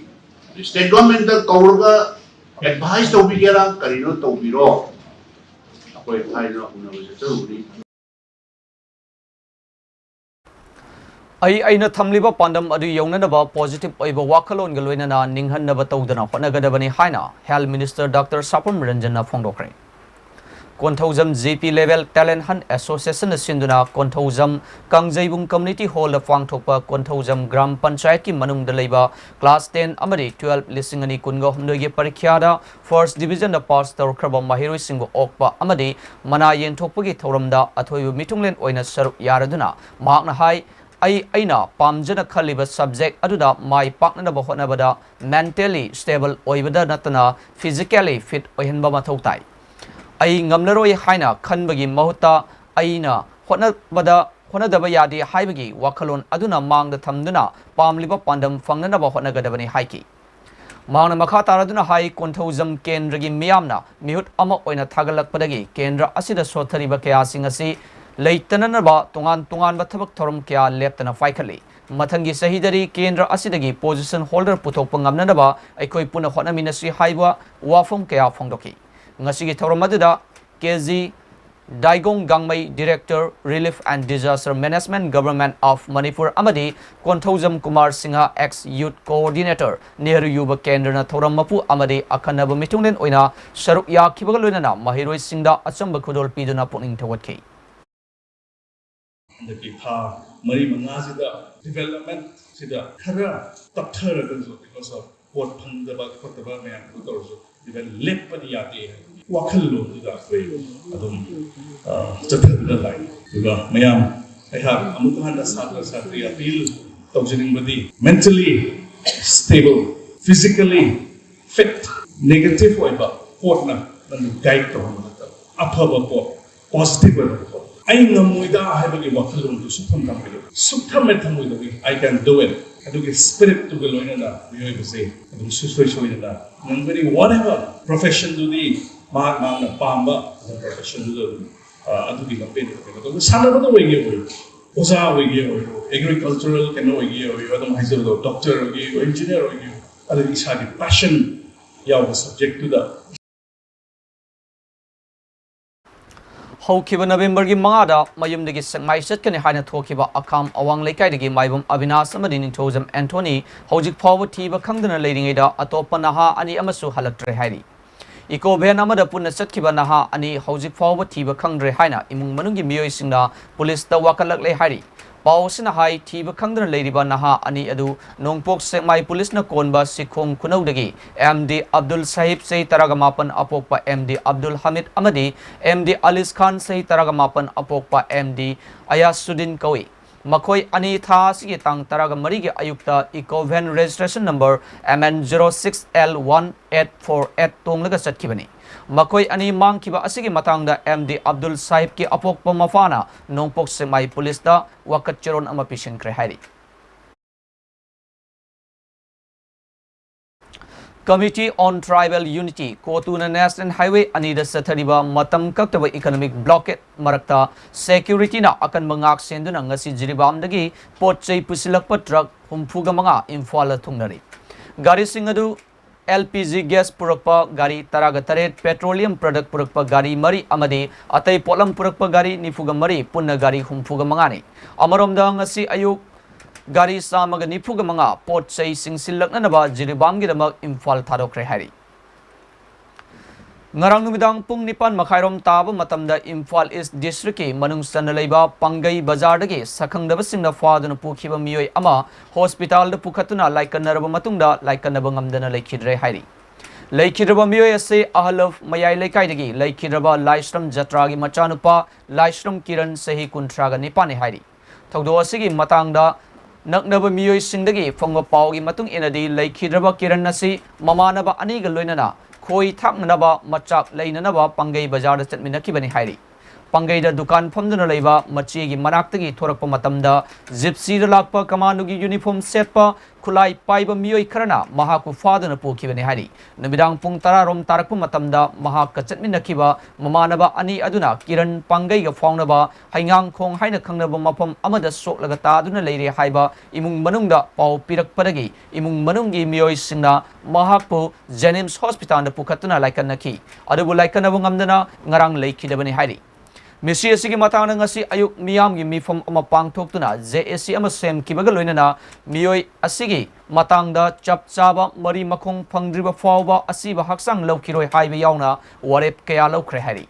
ꯁ꯭ꯇꯦꯠ ꯒꯚꯔꯟꯃꯦꯟꯠꯇ ꯀꯧꯔꯒ ꯑꯦꯗꯚꯥꯏꯁ ꯇꯧꯕꯤꯒꯦꯔꯥ ꯀꯔꯤꯅꯣ ꯇꯧꯕꯤꯔꯣ, ꯑꯩꯈꯣꯏ ꯍꯥꯏꯗꯅ ꯎꯅꯕ ꯆꯠꯆꯔꯨꯕꯅꯤ꯫ ꯑꯩ ꯑꯩꯅ ꯊꯝꯂꯤꯕ ꯄꯥꯟꯗꯝ ꯑꯗꯨ ꯌꯧꯅꯅꯕ ꯄꯣꯖꯤꯇꯤꯚ ꯑꯣꯏꯕ ꯋꯥꯈꯜꯂꯣꯟꯒ ꯂꯣꯏꯅꯅ ꯅꯤꯡꯍꯟꯅꯕ ꯇꯧꯗꯅ ꯍꯣꯠꯅꯒꯗꯕꯅꯤ ꯍꯥꯏꯅ ꯍꯦꯜꯊ ꯃꯤꯅꯤꯁꯇꯔ ꯗꯥꯛꯇꯔ ꯁꯥꯄꯝ ꯔꯟꯖꯟꯅ ꯐꯣꯡꯗꯣꯛꯈ꯭ꯔꯦ꯫ Konthoujam G P Level Talent Hunt Associationꯅ ꯁꯤꯟꯗꯨꯅ ꯀꯣꯟꯊꯧꯖꯝ ꯀꯥꯡꯖꯩꯕꯨꯡ Community Hallꯗ ꯄꯥꯡꯊꯣꯛꯄ ꯀꯣꯟꯊꯧꯖꯝ ꯒ꯭ꯔꯥꯝ ꯄꯟꯆꯥꯌꯠꯀꯤ ꯃꯅꯨꯡꯗ ꯂꯩꯕ class ten ꯑꯃꯗꯤ twelve ꯂꯤꯁꯤꯡ ꯑꯅꯤ ꯀꯨꯟꯒ ꯍꯨꯝꯗꯣꯏꯒꯤ ꯄꯔꯤꯈ꯭ꯌꯥꯗ first divisionꯗ pass ꯇꯧꯔꯛꯈ꯭ꯔꯕ ꯃꯍꯩꯔꯣꯏꯁꯤꯡꯕꯨ ꯑꯣꯛꯄ ꯑꯃꯗꯤ ꯃꯅꯥ ꯌꯦꯟꯊꯣꯛꯄꯒꯤ ꯊꯧꯔꯝꯗ ꯑꯊꯣꯏꯕ ꯃꯤꯊꯨꯡꯂꯦꯟ ꯑꯣꯏꯅ ꯁꯔꯨꯛ ꯌꯥꯔꯗꯨꯅ ꯃꯍꯥꯛꯅ ꯍꯥꯏ, "ꯑꯩ ꯑꯩꯅ ꯄꯥꯝꯖꯅ ꯈꯜꯂꯤꯕ subject ꯑꯗꯨꯗ ꯃꯥꯏ ꯄꯥꯛꯅꯅꯕ ꯍꯣꯠꯅꯕꯗ mentally stable ꯑꯣꯏꯕꯗ ꯅꯠꯇꯅ physically fit ꯑꯣꯏꯍꯟꯕ ꯃꯊꯧ ꯇꯥꯏ꯫ ꯑꯩ ꯉꯝꯂꯔꯣꯏ ꯍꯥꯏꯅ ꯈꯟꯕꯒꯤ ꯃꯍꯨꯠꯇ ꯑꯩꯅ ꯍꯣꯠꯅꯕꯗ, ꯍꯣꯠꯅꯗꯕ ꯌꯥꯗꯦ ꯍꯥꯏꯕꯒꯤ ꯋꯥꯈꯜꯂꯣꯟ ꯑꯗꯨꯅ ꯃꯥꯡꯗ ꯊꯝꯗꯨꯅ ꯄꯥꯝꯂꯤꯕ ꯄꯥꯟꯗꯝ ꯐꯪꯅꯅꯕ ꯍꯣꯠꯅꯒꯗꯕꯅꯤ" ꯍꯥꯏꯈꯤ꯫ ꯃꯍꯥꯛꯅ ꯃꯈꯥ ꯇꯥꯔꯗꯨꯅ ꯍꯥꯏ, ꯀꯣꯟꯊꯧꯖꯝ ꯀꯦꯟꯗ꯭ꯔꯒꯤ ꯃꯤꯌꯥꯝꯅ ꯃꯤꯍꯨꯠ ꯑꯃ ꯑꯣꯏꯅ ꯊꯥꯒꯠꯂꯛꯄꯗꯒꯤ ꯀꯦꯟꯗ꯭ꯔ ꯑꯁꯤꯗ ꯁꯣꯠꯊꯔꯤꯕ ꯀꯌꯥꯁꯤꯡ ꯑꯁꯤ ꯂꯩꯇꯅꯅꯕ ꯇꯣꯉꯥꯟ ꯇꯣꯉꯥꯟꯕ ꯊꯕꯛ ꯊꯧꯔꯝ ꯀꯌꯥ ꯂꯦꯞꯇꯅ ꯄꯥꯏꯈꯠꯂꯤ꯫ ꯃꯊꯪꯒꯤ ꯆꯍꯤꯗꯗꯤ ꯀꯦꯟꯗ꯭ꯔ ꯑꯁꯤꯗꯒꯤ position holder ꯄꯨꯊꯣꯛꯄ ꯉꯝꯅꯅꯕ ꯑꯩꯈꯣꯏ ꯄꯨꯟꯅ ꯍꯣꯠꯅꯃꯤꯟꯅꯁꯤ ꯍꯥꯏꯕ ꯋꯥꯐꯝ ꯀꯌꯥ ꯐꯣꯡꯗꯣꯛꯈꯤ꯫ ꯉꯁꯤꯒꯤ ꯊꯧꯔꯝ ꯑꯗꯨꯗ K G ꯗꯥꯏꯒꯣꯡ ꯒꯥꯡꯃꯩ, Director, Relief and Disaster Management, Government of Manipur ꯑꯃꯗꯤ Konthoujam Kumar Singh, Ex Youth Coordinator, Nehru ꯌꯨꯕ ꯀꯦꯟꯗ꯭ꯔꯅ ꯊꯧꯔꯝ ꯃꯄꯨ ꯑꯃꯗꯤ ꯑꯈꯟꯅꯕ ꯃꯤꯊꯨꯡꯂꯦꯟ ꯑꯣꯏꯅ ꯁꯔꯨꯛ ꯌꯥꯈꯤꯕꯒ ꯂꯣꯏꯅꯅ ꯃꯍꯩꯔꯣꯏꯁꯤꯡꯗ ꯑꯆꯝꯕ ꯈꯨꯗꯣꯜ ꯄꯤꯗꯨꯅ ꯄꯨꯛꯅꯤꯡ ꯊꯧꯒꯠꯈꯤ꯫ ꯍꯟꯗꯛꯀꯤ ꯊꯥ ꯃꯔꯤ ꯃꯉꯥꯁꯤꯗ development ꯁꯤꯗ ꯈꯔ ꯇꯞꯊꯔꯒꯁꯨ, because of ꯄꯣꯠ ꯐꯪꯗꯕ ꯈꯣꯠꯇꯕ ꯃꯌꯥꯝꯗꯨ ꯇꯧꯔꯁꯨ, even ꯂꯦꯞꯄꯗꯤ ꯌꯥꯗꯦ ꯍꯥꯏꯕꯒꯤ ꯋꯥꯈꯜꯂꯣꯟꯗꯨꯗ ꯑꯩꯈꯣꯏ ꯑꯗꯨꯝ, ꯑ, ꯆꯠꯊꯗꯨꯅ ꯂꯥꯛꯏ꯫ ꯑꯗꯨꯒ ꯃꯌꯥꯝ, ꯑꯩꯍꯥꯛ ꯑꯃꯨꯛꯀ ꯍꯟꯅ ꯁꯥꯇ꯭ꯔ ꯁꯥꯇ꯭ꯔꯤ appeal ꯇꯧꯖꯅꯤꯡꯕꯗꯤ, mentally stable, physically fit, negative ꯑꯣꯏꯕ ꯄꯣꯠꯅ ꯅꯪꯕꯨ guide ꯇꯧꯍꯟꯕ ꯅꯠꯇꯕ, ꯑꯐꯕ ꯄꯣꯠ, positive ꯑꯣꯏꯕ ꯄꯣꯠ꯫ "ꯑꯩ ꯉꯝꯃꯣꯏꯗ" ꯍꯥꯏꯕꯒꯤ ꯋꯥꯈꯜꯂꯣꯟꯗꯨ ꯁꯨꯛꯊꯝ ꯊꯝꯕꯤꯔꯣꯏ꯫ ꯁꯨꯛꯊꯝ ꯍꯦꯛ ꯊꯝꯃꯣꯏꯗꯕꯒꯤ "I can do it" ꯑꯗꯨꯒꯤ spirit ꯇꯨꯒ ꯂꯣꯏꯅꯅ ꯃꯤꯑꯣꯏꯕꯁꯦ ꯑꯗꯨꯝ ꯁꯨꯡꯁꯣꯏ ꯁꯣꯏꯗꯅ ꯉꯝꯒꯅꯤ꯫ Whatever profession ꯗꯨꯗꯤ ꯃꯍꯥꯛ ꯃꯍꯥꯛꯅ ꯄꯥꯝꯕ ꯑꯗꯨꯝ profession ꯗꯨꯗ ꯑꯗꯨꯝ, ꯑ, ꯑꯗꯨꯒꯤ ꯂꯝꯕꯦꯟꯗ ꯑꯣꯏꯒꯗꯧꯕ꯫ ꯁꯥꯟꯅꯕꯗ ꯑꯣꯏꯒꯦ ꯑꯣꯏꯔꯣ, ꯑꯣꯖꯥ ꯑꯣꯏꯒꯦ ꯑꯣꯏꯔꯣ, agricultural ꯀꯩꯅꯣ ꯑꯣꯏꯒꯦ ꯑꯣꯏꯔꯣ, ꯑꯗꯨꯝ ꯍꯥꯏꯖꯕꯗꯣ, doctor ꯑꯣꯏꯒꯦ ꯑꯣꯏꯔꯣ, engineer ꯑꯣꯏꯒꯦ ꯑꯣꯏꯔꯣ, ꯑꯗꯨꯗꯤ ꯏꯁꯥꯒꯤ passion ꯌꯥꯎꯕ subject ꯇꯨꯗ꯫ ꯍꯧꯈꯤꯕ ꯅꯕꯦꯝꯕꯔꯒꯤ ꯃꯉꯥꯗ ꯃꯌꯨꯝꯗꯒꯤ ꯁꯦꯛꯃꯥꯏ ꯆꯠꯀꯅꯤ ꯍꯥꯏꯅ ꯊꯣꯛꯈꯤꯕ ꯑꯈꯥꯝ ꯑꯋꯥꯡ ꯂꯩꯀꯥꯏꯗꯒꯤ ꯃꯥꯏꯕꯝ ꯑꯕꯤꯅꯥꯁ ꯑꯃꯗꯤ ꯅꯤꯡꯊꯧꯖꯝ ꯑꯦꯟꯊꯣꯅꯤ ꯍꯧꯖꯤꯛ ꯐꯥꯎꯕ ꯊꯤꯕ ꯈꯪꯗꯅ ꯂꯩꯔꯤꯉꯩꯗ ꯑꯇꯣꯞꯄ ꯅꯍꯥ ꯑꯅꯤ ꯑꯃꯁꯨ ꯍꯜꯂꯛꯇ꯭ꯔꯦ ꯍꯥꯏꯔꯤ꯫ ꯏꯀꯣ ꯚꯦꯟ ꯑꯃꯗ ꯄꯨꯟꯅ ꯆꯠꯈꯤꯕ ꯅꯍꯥ ꯑꯅꯤ ꯍꯧꯖꯤꯛ ꯐꯥꯎꯕ ꯊꯤꯕ ꯈꯪꯗ꯭ꯔꯦ ꯍꯥꯏꯅ ꯏꯃꯨꯡ ꯃꯅꯨꯡꯒꯤ ꯃꯤꯑꯣꯏꯁꯤꯡꯅ ꯄꯨꯂꯤꯁꯇ ꯋꯥꯀꯠꯂꯛꯂꯦ ꯍꯥꯏꯔꯤ꯫ ꯄꯥꯎ ꯑꯁꯤꯅ ꯍꯥꯏ, ꯊꯤꯕ ꯈꯪꯗꯅ ꯂꯩꯔꯤꯕ ꯅꯍꯥ ꯑꯅꯤ ꯑꯗꯨ ꯅꯣꯡꯄꯣꯛ ꯁꯦꯛꯃꯥꯏ ꯄꯨꯂꯤꯁꯅ ꯀꯣꯟꯕ ꯁꯤꯈꯣꯡ ꯈꯨꯅꯧꯗꯒꯤ ꯑꯦꯝ ꯗꯤ ꯑꯕꯗꯨꯜ ꯁꯥꯍꯤꯕ, ꯆꯍꯤ ꯇꯔꯥꯒ ꯃꯥꯄꯟ, ꯑꯄꯣꯛꯄ ꯑꯦꯝ ꯗꯤ ꯑꯕꯗꯨꯜ ꯍꯃꯤꯗ ꯑꯃꯗꯤ ꯑꯦꯝ ꯗꯤ ꯑꯂꯤꯁ ꯈꯥꯟ, ꯆꯍꯤ ꯇꯔꯥꯒ ꯃꯥꯄꯟ, ꯑꯄꯣꯛꯄ ꯑꯦꯝ ꯗꯤ ꯑꯌꯥꯁꯨꯗꯤꯟ ꯀꯧꯏ꯫ ꯃꯈꯣꯏ ꯑꯅꯤ ꯊꯥ ꯑꯁꯤꯒꯤ ꯇꯥꯡ ꯇꯔꯥꯒ ꯃꯔꯤꯒꯤ ꯑꯌꯨꯛꯇ eco van registration number M N zero six L one eight four eight ꯇꯣꯡꯂꯒ ꯆꯠꯈꯤꯕꯅꯤ꯫ ꯃꯈꯣꯏ ꯑꯅꯤ ꯃꯥꯡꯈꯤꯕ ꯑꯁꯤꯒꯤ ꯃꯇꯥꯡꯗ ꯑꯦꯝ ꯗꯤ ꯑꯕꯗꯨꯜ ꯁꯥꯍꯤꯕꯀꯤ ꯑꯄꯣꯛꯄ ꯃꯄꯥꯅ ꯅꯣꯡꯄꯣꯛ ꯁꯦꯛꯃꯥꯏ ꯄꯨꯂꯤꯁꯇ ꯋꯥꯀꯠ ꯆꯦꯔꯣꯜ ꯑꯃ ꯄꯤꯁꯤꯟꯈ꯭ꯔꯦ ꯍꯥꯏꯔꯤ꯫ Committee on Tribal Unity, ꯀꯣꯇꯨꯅ National Highway ꯑꯅꯤꯗ ꯆꯠꯊꯔꯤꯕ ꯃꯇꯝ ꯀꯛꯇꯕ economic blockade ꯃꯔꯛꯇ security ꯅ ꯑꯀꯟꯕ ꯉꯥꯛ ꯁꯦꯟꯗꯨꯅ ꯉꯁꯤ ꯖꯤꯔꯤꯕꯥꯝꯗꯒꯤ ꯄꯣꯠ ꯆꯩ ꯄꯨꯁꯤꯜꯂꯛꯄ ꯇ꯭ꯔꯛ ꯍꯨꯝꯐꯨꯒ ꯃꯉꯥ ꯏꯝꯐꯥꯜꯗ ꯊꯨꯡꯅꯔꯤ꯫ ꯒꯥꯔꯤꯁꯤꯡ ꯑꯗꯨ L P G gas ꯄꯨꯔꯛꯄ ꯒꯥꯔꯤ ꯇꯔꯥꯒ ꯇꯔꯦꯠ, petroleum product ꯄꯨꯔꯛꯄ ꯒꯥꯔꯤ ꯃꯔꯤ ꯑꯃꯗꯤ ꯑꯇꯩ ꯄꯣꯠꯂꯝ ꯄꯨꯔꯛꯄ ꯒꯥꯔꯤ ꯅꯤꯐꯨꯒ ꯃꯔꯤ, ꯄꯨꯟꯅ ꯒꯥꯔꯤ ꯍꯨꯝꯐꯨꯒ ꯃꯉꯥꯅꯤ꯫ ꯑꯃꯔꯣꯝꯗ, ꯉꯁꯤ ꯑꯌꯨꯛ ꯒꯥꯔꯤ ꯆꯥꯝꯃꯒ ꯅꯤꯐꯨꯒ ꯃꯉꯥ ꯄꯣꯠ ꯆꯩ ꯆꯤꯡꯁꯤꯜꯂꯛꯅꯅꯕ ꯖꯤꯔꯤꯕꯥꯝꯒꯤꯗꯃꯛ ꯏꯝꯐꯥꯜ ꯊꯥꯗꯣꯛꯈ꯭ꯔꯦ ꯍꯥꯏꯔꯤ꯫ ꯉꯔꯥꯡ ꯅꯨꯃꯤꯗꯥꯡ ꯄꯨꯡ ꯅꯤꯄꯥꯟ ꯃꯈꯥꯏꯔꯣꯝ ꯇꯥꯕ ꯃꯇꯝꯗ ꯏꯝꯐꯥꯜ East district ꯀꯤ ꯃꯅꯨꯡ ꯆꯟꯅ ꯂꯩꯕ ꯄꯥꯡꯒꯩ ꯕꯖꯥꯔꯗꯒꯤ ꯁꯛꯈꯪꯗꯕꯁꯤꯡꯅ ꯐꯥꯗꯨꯅ ꯄꯨꯈꯤꯕ ꯃꯤꯑꯣꯏ ꯑꯃ hospital ꯗ ꯄꯨꯈꯠꯇꯨꯅ ꯂꯥꯏꯀꯠꯅꯔꯕ ꯃꯇꯨꯡꯗ ꯂꯥꯏꯀꯠꯅꯕ ꯉꯝꯗꯅ ꯂꯩꯈꯤꯗ꯭ꯔꯦ ꯍꯥꯏꯔꯤ꯫ ꯂꯩꯈꯤꯗ꯭ꯔꯕ ꯃꯤꯑꯣꯏ ꯑꯁꯤ ꯑꯍꯜ ꯑꯣꯐ ꯃꯌꯥꯏ ꯂꯩꯀꯥꯏꯗꯒꯤ ꯂꯩꯈꯤꯗ꯭ꯔꯕ ꯂꯥꯏꯁ꯭ꯔꯝ ꯖꯇ꯭ꯔꯥꯒꯤ ꯃꯆꯥꯅꯨꯄꯥ ꯂꯥꯏꯁ꯭ꯔꯝ ꯀꯤꯔꯟ, ꯆꯍꯤ ꯀꯨꯟꯊ꯭ꯔꯥꯒ ꯅꯤꯄꯥꯟꯅꯤ ꯍꯥꯏꯔꯤ꯫ ꯊꯧꯗꯣꯛ ꯑꯁꯤꯒꯤ ꯃꯇꯥꯡꯗ ꯅꯛꯅꯕ ꯃꯤꯑꯣꯏꯁꯤꯡꯗꯒꯤ ꯐꯪꯕ ꯄꯥꯎꯒꯤ ꯃꯇꯨꯡ ꯏꯟꯅꯗꯤ, ꯂꯩꯈꯤꯗ꯭ꯔꯕ ꯀꯤꯔꯟ ꯑꯁꯤ ꯃꯃꯥꯟꯅꯕ ꯑꯅꯤꯒ ꯂꯣꯏꯅꯅ ꯈꯣꯏ ꯊꯥꯛꯅꯅꯕ ꯃꯆꯥꯛ ꯂꯩꯅꯅꯕ ꯄꯥꯡꯒꯩ ꯕꯖꯥꯔꯗ ꯆꯠꯃꯤꯟꯅꯈꯤꯕꯅꯤ ꯍꯥꯏꯔꯤ꯫ ꯄꯥꯡꯒꯩꯗ ꯗꯨꯀꯥꯟ ꯐꯝꯗꯨꯅ ꯂꯩꯕ ꯃꯆꯦꯒꯤ ꯃꯅꯥꯛꯇꯒꯤ ꯊꯣꯔꯛꯄ ꯃꯇꯝꯗ, ꯖꯤꯞꯁꯤꯗ ꯂꯥꯛꯄ ꯀꯃꯥꯟꯗꯣꯒꯤ ꯌꯨꯅꯤꯐꯣꯔꯝ ꯁꯦꯠꯄ ꯈꯨꯠꯂꯥꯏ ꯄꯥꯏꯕ ꯃꯤꯑꯣꯏ ꯈꯔꯅ ꯃꯍꯥꯛꯄꯨ ꯐꯥꯗꯨꯅ ꯄꯨꯈꯤꯕꯅꯤ ꯍꯥꯏꯔꯤ꯫ ꯅꯨꯃꯤꯗꯥꯡ ꯄꯨꯡ ꯇꯔꯥ ꯔꯣꯝ ꯇꯥꯔꯛꯄ ꯃꯇꯝꯗ, ꯃꯍꯥꯛꯀ ꯆꯠꯃꯤꯟꯅꯈꯤꯕ ꯃꯃꯥꯟꯅꯕ ꯑꯅꯤ ꯑꯗꯨꯅ ꯀꯤꯔꯟ ꯄꯥꯡꯒꯩꯒ ꯐꯥꯎꯅꯕ ꯍꯩꯉꯥꯡꯈꯣꯡ ꯍꯥꯏꯅ ꯈꯪꯅꯕ ꯃꯐꯝ ꯑꯃꯗ ꯁꯣꯛꯂꯒ ꯇꯥꯗꯨꯅ ꯂꯩꯔꯦ ꯍꯥꯏꯕ ꯏꯃꯨꯡ ꯃꯅꯨꯡꯗ ꯄꯥꯎ ꯄꯤꯔꯛꯄꯗꯒꯤ, ꯏꯃꯨꯡ ꯃꯅꯨꯡꯒꯤ ꯃꯤꯑꯣꯏꯁꯤꯡꯅ ꯃꯍꯥꯛꯄꯨ JNIMS hospital ꯗ ꯄꯨꯈꯠꯇꯨꯅ ꯂꯥꯏꯀꯠꯅꯈꯤ꯫ ꯑꯗꯨꯕꯨ ꯂꯥꯏꯀꯠꯅꯕ ꯉꯝꯗꯅ ꯉꯔꯥꯡ ꯂꯩꯈꯤꯗꯕꯅꯤ ꯍꯥꯏꯔꯤ꯫ ꯃꯤꯁꯤ ꯑꯁꯤꯒꯤ ꯃꯇꯥꯡꯗ ꯉꯁꯤ ꯑꯌꯨꯛ ꯃꯤꯌꯥꯝꯒꯤ ꯃꯤꯐꯝ ꯑꯃ ꯄꯥꯡꯊꯣꯛꯇꯨꯅ ꯖꯦ ꯑꯦ ꯁꯤ ꯑꯃ ꯁꯦꯝꯈꯤꯕꯒ ꯂꯣꯏꯅꯅ ꯃꯤꯑꯣꯏ ꯑꯁꯤꯒꯤ ꯃꯇꯥꯡꯗ ꯆꯞ ꯆꯥꯕ ꯃꯔꯤ ꯃꯈꯣꯡ ꯐꯪꯗ꯭ꯔꯤꯕ ꯐꯥꯎꯕ ꯑꯁꯤꯕ ꯍꯛꯆꯥꯡ ꯂꯧꯈꯤꯔꯣꯏ ꯍꯥꯏꯕ ꯌꯥꯎꯅ ꯋꯥꯔꯦꯞ ꯀꯌꯥ ꯂꯧꯈ꯭ꯔꯦ ꯍꯥꯏꯔꯤ꯫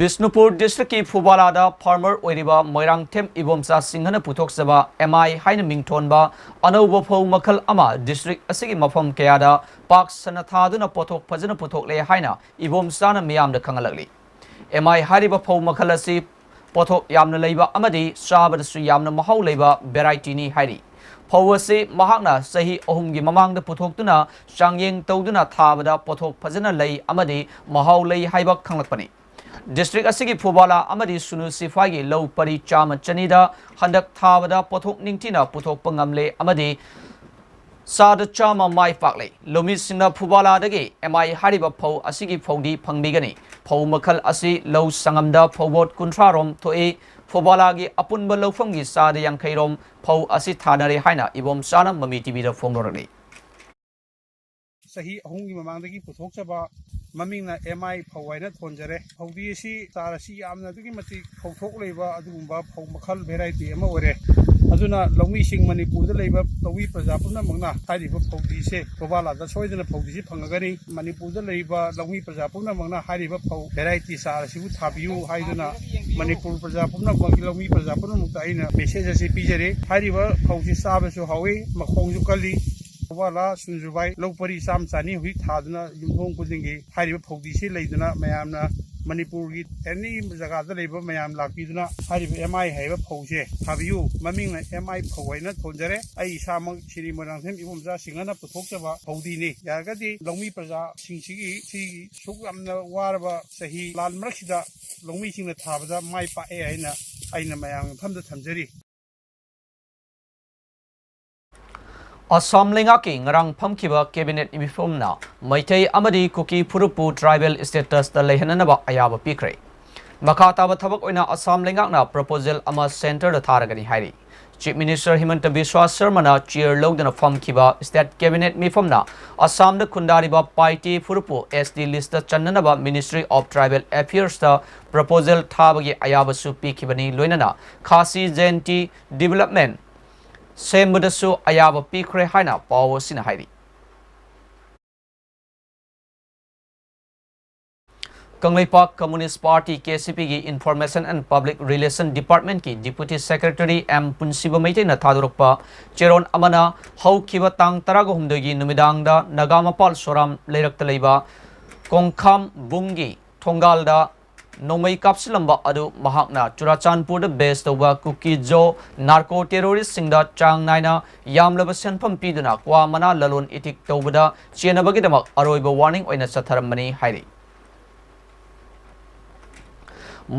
ꯕꯤꯁꯅꯨꯄꯨꯔ ꯗꯤꯁꯇ꯭ꯔꯤꯛꯀꯤ ꯐꯨꯕꯥꯂꯥꯗ ꯐꯥꯔꯃꯔ ꯑꯣꯏꯔꯤꯕ ꯃꯣꯏꯔꯥꯡꯊꯦꯝ ꯏꯕꯣꯝꯆꯥ ꯁꯤꯡꯍꯅ ꯄꯨꯊꯣꯛꯆꯕ ꯑꯦꯝ ꯑꯥꯏ ꯍꯥꯏꯅ ꯃꯤꯡꯊꯣꯟꯕ ꯑꯅꯧꯕ ꯐꯧ ꯃꯈꯜ ꯑꯃ ꯗꯤꯁꯇ꯭ꯔꯤꯛ ꯑꯁꯤꯒꯤ ꯃꯐꯝ ꯀꯌꯥꯗ ꯄꯥꯛ ꯁꯟꯅ ꯊꯥꯗꯨꯅ ꯄꯣꯠꯊꯣꯛ ꯐꯖꯅ ꯄꯨꯊꯣꯛꯂꯦ ꯍꯥꯏꯅ ꯏꯕꯣꯝꯆꯥꯅ ꯃꯤꯌꯥꯝꯗ ꯈꯪꯍꯜꯂꯛꯂꯤ꯫ ꯑꯦꯝ ꯑꯥꯏ ꯍꯥꯏꯔꯤꯕ ꯐꯧ ꯃꯈꯜ ꯑꯁꯤ ꯄꯣꯠꯊꯣꯛ ꯌꯥꯝꯅ ꯂꯩꯕ ꯑꯃꯗꯤ ꯆꯥꯕꯗꯁꯨ ꯌꯥꯝꯅ ꯃꯍꯥꯎ ꯂꯩꯕ ꯚꯦꯔꯥꯏꯇꯤꯅꯤ ꯍꯥꯏꯔꯤ꯫ ꯐꯧ ꯑꯁꯤ ꯃꯍꯥꯛꯅ ꯆꯍꯤ ꯑꯍꯨꯝꯒꯤ ꯃꯃꯥꯡꯗ ꯄꯨꯊꯣꯛꯇꯨꯅ ꯆꯥꯡꯌꯦꯡ ꯇꯧꯗꯨꯅ ꯊꯥꯕꯗ ꯄꯣꯠꯊꯣꯛ ꯐꯖꯅ ꯂꯩ ꯑꯃꯗꯤ ꯃꯍꯥꯎ ꯂꯩ ꯍꯥꯏꯕ ꯈꯪꯂꯛꯄꯅꯤ꯫ ꯗꯤꯁꯇ꯭ꯔꯤꯛ ꯑꯁꯤꯒꯤ ꯐꯨꯕꯥꯂꯥ ꯑꯃꯗꯤ ꯁꯨꯅꯨ ꯁꯤꯐꯥꯏꯒꯤ ꯂꯧ ꯄꯔꯤ ꯆꯥꯝꯃ ꯆꯅꯤꯗ ꯍꯟꯗꯛ ꯊꯥꯕꯗ ꯄꯣꯠꯊꯣꯛ ꯅꯤꯡꯊꯤꯅ ꯄꯨꯊꯣꯛꯄ ꯉꯝꯂꯦ ꯑꯃꯗꯤ ꯆꯥꯗ ꯆꯥꯝꯃ ꯃꯥꯏ ꯄꯥꯛꯂꯦ꯫ ꯂꯧꯃꯤꯁꯤꯡꯅ ꯐꯨꯕꯥꯂꯥꯗꯒꯤ ꯑꯦꯝ ꯑꯥꯏ ꯍꯥꯏꯔꯤꯕ ꯐꯧ ꯑꯁꯤꯒꯤ ꯐꯧꯗꯤ ꯐꯪꯕꯤꯒꯅꯤ꯫ ꯐꯧ ꯃꯈꯜ ꯑꯁꯤ ꯂꯧ ꯁꯪꯉꯝꯗ ꯐꯧꯕꯣꯠ ꯀꯨꯟꯊ꯭ꯔꯥ ꯔꯣꯝ ꯊꯣꯛꯏ꯫ ꯐꯨꯕꯥꯂꯥꯒꯤ ꯑꯄꯨꯟꯕ ꯂꯧꯐꯝꯒꯤ ꯆꯥꯗ ꯌꯥꯡꯈꯩ ꯔꯣꯝ ꯐꯧ ꯑꯁꯤ ꯊꯥꯅꯔꯦ ꯍꯥꯏꯅ ꯏꯕꯣꯝꯆꯥꯅ ꯃꯃꯤ ꯇꯤ ꯚꯤꯗ ꯐꯣꯡꯗꯣꯔꯛꯂꯤ꯫ ꯆꯍꯤ ꯑꯍꯨꯝꯒꯤ ꯃꯃꯥꯡꯗꯒꯤ ꯄꯨꯊꯣꯛꯆꯕ ꯃꯃꯤꯡꯅ ꯑꯦꯝ ꯑꯥꯏ ꯐꯧ ꯍꯥꯏꯅ ꯊꯣꯟꯖꯔꯦ꯫ ꯐꯧꯗꯤ ꯑꯁꯤ ꯆꯥꯔ ꯑꯁꯤ ꯌꯥꯝꯅ ꯑꯗꯨꯛꯀꯤ ꯃꯇꯤꯛ ꯐꯧꯊꯣꯛ ꯂꯩꯕ ꯑꯗꯨꯒꯨꯝꯕ ꯐꯧ ꯃꯈꯜ ꯚꯦꯔꯥꯏꯇꯤ ꯑꯃ ꯑꯣꯏꯔꯦ꯫ ꯑꯗꯨꯅ ꯂꯧꯃꯤꯁꯤꯡ, ꯃꯅꯤꯄꯨꯔꯗ ꯂꯩꯕ ꯂꯧꯃꯤ ꯄ꯭ꯔꯖꯥ ꯄꯨꯝꯅꯃꯛꯅ ꯍꯥꯏꯔꯤꯕ ꯐꯧꯗꯤꯁꯦ ꯐꯨꯕꯥꯂꯥꯗ ꯁꯣꯏꯗꯅ ꯐꯧꯗꯤꯁꯤ ꯐꯪꯉꯒꯅꯤ꯫ ꯃꯅꯤꯄꯨꯔꯗ ꯂꯩꯔꯤꯕ ꯂꯧꯃꯤ ꯄ꯭ꯔꯖꯥ ꯄꯨꯝꯅꯃꯛꯅ ꯍꯥꯏꯔꯤꯕ ꯐꯧ ꯚꯦꯔꯥꯏꯇꯤ ꯆꯥꯔ ꯑꯁꯤꯕꯨ ꯊꯥꯕꯤꯌꯨ ꯍꯥꯏꯗꯨꯅ ꯃꯅꯤꯄꯨꯔ ꯄ꯭ꯔꯖꯥ ꯄꯨꯝꯅꯃꯛꯀꯤ, ꯂꯧꯃꯤ ꯄ꯭ꯔꯖꯥ ꯄꯨꯝꯅꯃꯛꯇ ꯑꯩꯅ ꯃꯦꯁꯦꯖ ꯑꯁꯤ ꯄꯤꯖꯔꯤ꯫ ꯍꯥꯏꯔꯤꯕ ꯐꯧꯁꯤ ꯆꯥꯕꯁꯨ ꯍꯥꯎꯏ, ꯃꯈꯣꯡꯁꯨ ꯀꯜꯂꯤ꯫ ꯐꯨꯕꯥꯂꯥ, ꯁꯨꯅꯨ ꯁꯤꯐꯥꯏ ꯂꯧ ꯄꯔꯤ ꯆꯥꯝꯃ ꯆꯅꯤ ꯍꯧꯖꯤꯛ ꯊꯥꯗꯨꯅ ꯌꯨꯝꯊꯣꯡ ꯈꯨꯗꯤꯡꯒꯤ ꯍꯥꯏꯔꯤꯕ ꯐꯧꯗꯤꯁꯤ ꯂꯩꯗꯨꯅ ꯃꯌꯥꯝꯅ ꯃꯅꯤꯄꯨꯔꯒꯤ ꯑꯦꯅꯤ ꯖꯒꯥꯗ ꯂꯩꯕ ꯃꯌꯥꯝ ꯂꯥꯛꯄꯤꯗꯨꯅ ꯍꯥꯏꯔꯤꯕ ꯑꯦꯝ ꯑꯥꯏ ꯍꯥꯏꯕ ꯐꯧꯁꯦ ꯊꯥꯕꯤꯌꯨ꯫ ꯃꯃꯤꯡꯅ ꯑꯦꯝ ꯑꯥꯏ ꯐꯧ ꯍꯥꯏꯅ ꯊꯣꯟꯖꯔꯦ꯫ ꯑꯩ ꯏꯁꯥꯃꯛ ꯁꯤꯔꯤ ꯃꯣꯏꯔꯥꯡꯊꯦꯝ ꯏꯕꯣꯝꯆꯥ ꯁꯤꯡꯍꯅ ꯄꯨꯊꯣꯛꯆꯕ ꯐꯧꯗꯤꯅꯤ꯫ ꯌꯥꯔꯒꯗꯤ ꯂꯧꯃꯤ ꯄ꯭ꯔꯖꯥꯁꯤꯡꯁꯤꯒꯤ ꯁꯤꯒꯤ ꯁꯨꯛ ꯌꯥꯝꯅ ꯋꯥꯔꯕ ꯆꯍꯤ ꯂꯥꯟ ꯃꯔꯛꯁꯤꯗ ꯂꯧꯃꯤꯁꯤꯡꯅ ꯊꯥꯕꯗ ꯃꯥꯏ ꯄꯥꯛꯑꯦ ꯍꯥꯏꯅ ꯑꯩꯅ ꯃꯌꯥꯝ ꯃꯐꯝꯗ ꯊꯝꯖꯔꯤ꯫ ꯑꯁꯥꯝ ꯂꯩꯉꯥꯛꯀꯤ ꯉꯔꯥꯡ ꯐꯝꯈꯤꯕ ꯀꯦꯕꯤꯅꯦꯠ ꯃꯤꯐꯝꯅ ꯃꯩꯇꯩ ꯑꯃꯗꯤ ꯀꯨꯀꯤ ꯐꯨꯔꯨꯞꯄꯨ ꯇ꯭ꯔꯥꯏꯕꯦꯜ ꯁ꯭ꯇꯦꯇꯁꯇ ꯂꯩꯍꯟꯅꯅꯕ ꯑꯌꯥꯕ ꯄꯤꯈ꯭ꯔꯦ꯫ ꯃꯈꯥ ꯇꯥꯕ ꯊꯕꯛ ꯑꯣꯏꯅ ꯑꯁꯥꯝ ꯂꯩꯉꯥꯛꯅ ꯄ꯭ꯔꯄꯣꯖꯦꯜ ꯑꯃ ꯁꯦꯟꯇꯔꯗ ꯊꯥꯔꯒꯅꯤ ꯍꯥꯏꯔꯤ꯫ Chief Minister Himanta Biswa Sarmana chair ꯂꯧꯗꯨꯅ ꯐꯝꯈꯤꯕ State Cabinet ꯃꯤꯐꯝꯅ ꯑꯁꯥꯝꯗ ꯈꯨꯟꯗꯥꯔꯤꯕ ꯄꯥꯏꯇꯦ ꯐꯨꯔꯨꯞꯄꯨ S T list ꯆꯟꯅꯅꯕ Ministry of Tribal Affairs ꯇ proposal ꯊꯥꯕꯒꯤ ꯑꯌꯥꯕꯁꯨ ꯄꯤꯈꯤꯕꯅꯤ꯫ ꯂꯣꯏꯅꯅ ꯈꯥꯁꯤ Jayanti Development ꯁꯦꯝꯕꯗꯁꯨ ꯑꯌꯥꯕ ꯄꯤꯈ꯭ꯔꯦ ꯍꯥꯏꯅ ꯄꯥꯎ ꯑꯁꯤꯅ ꯍꯥꯏꯔꯤ꯫ Kangleipak Communist Party, K C P ꯒꯤ Information and Public Relation Department ꯀꯤ Deputy Secretary M ꯄꯨꯟꯁꯤꯕ ꯃꯩꯇꯩꯅ ꯊꯥꯗꯣꯔꯛꯄ ꯆꯦꯔꯣꯟ ꯑꯃꯅ ꯍꯧꯈꯤꯕ ꯇꯥꯡ ꯇꯔꯥꯒ ꯍꯨꯝꯗꯣꯏꯒꯤ ꯅꯨꯃꯤꯗꯥꯡꯗ ꯅꯒꯥꯃꯄꯥꯜ ꯁꯣꯔꯥꯝ ꯂꯩꯔꯛꯇ ꯂꯩꯕ ꯀꯣꯡꯈꯥꯝꯕꯨꯡꯒꯤ ꯊꯣꯡꯒꯥꯜꯗ ꯅꯣꯡꯃꯩ ꯀꯥꯞꯁꯤꯜꯂꯝꯕ ꯑꯗꯨ ꯃꯍꯥꯛꯅ ꯆꯨꯔꯥꯆꯥꯟꯄꯨꯔꯗ base ꯇꯧꯕ ꯀꯨꯀꯤ ꯖꯣ narco terrorist ꯁꯤꯡꯗ ꯆꯥꯡ ꯅꯥꯏꯅ ꯌꯥꯝꯂꯕ ꯁꯦꯟꯐꯝ ꯄꯤꯗꯨꯅ ꯀ꯭ꯋꯥ ꯃꯅꯥ ꯂꯂꯣꯟ ꯏꯇꯤꯛ ꯇꯧꯕꯗ ꯆꯦꯟꯅꯕꯒꯤꯗꯃꯛ ꯑꯔꯣꯏꯕ warning ꯑꯣꯏꯅ ꯆꯠꯊꯔꯝꯕꯅꯤ ꯍꯥꯏꯔꯤ꯫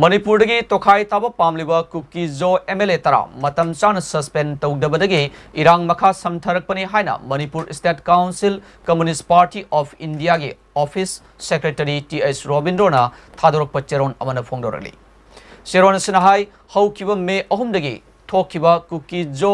ꯃꯅꯤꯄꯨꯔꯗꯒꯤ ꯇꯣꯈꯥꯏ ꯇꯥꯕ ꯄꯥꯝꯂꯤꯕ ꯀꯨꯀꯤ ꯖꯣ M L A ꯇꯔꯥ ꯃꯇꯝ ꯆꯥꯅ suspend ꯇꯧꯗꯕꯗꯒꯤ ꯏꯔꯥꯡ ꯃꯈꯥ ꯁꯝꯊꯔꯛꯄꯅꯤ ꯍꯥꯏꯅ Manipur State Council Communist Party of India ꯒꯤ Office Secretary T H ꯔꯣꯕꯤꯟꯗ꯭ꯔꯣꯅ ꯊꯥꯗꯣꯔꯛꯄ ꯆꯦꯔꯣꯟ ꯑꯃꯅ ꯐꯣꯡꯗꯣꯔꯛꯂꯤ꯫ ꯆꯦꯔꯣꯟ ꯑꯁꯤꯅ ꯍꯥꯏ, ꯍꯧꯈꯤꯕ ꯃꯦ ꯑꯍꯨꯝꯗꯒꯤ ꯊꯣꯛꯈꯤꯕ ꯀꯨꯀꯤ ꯖꯣ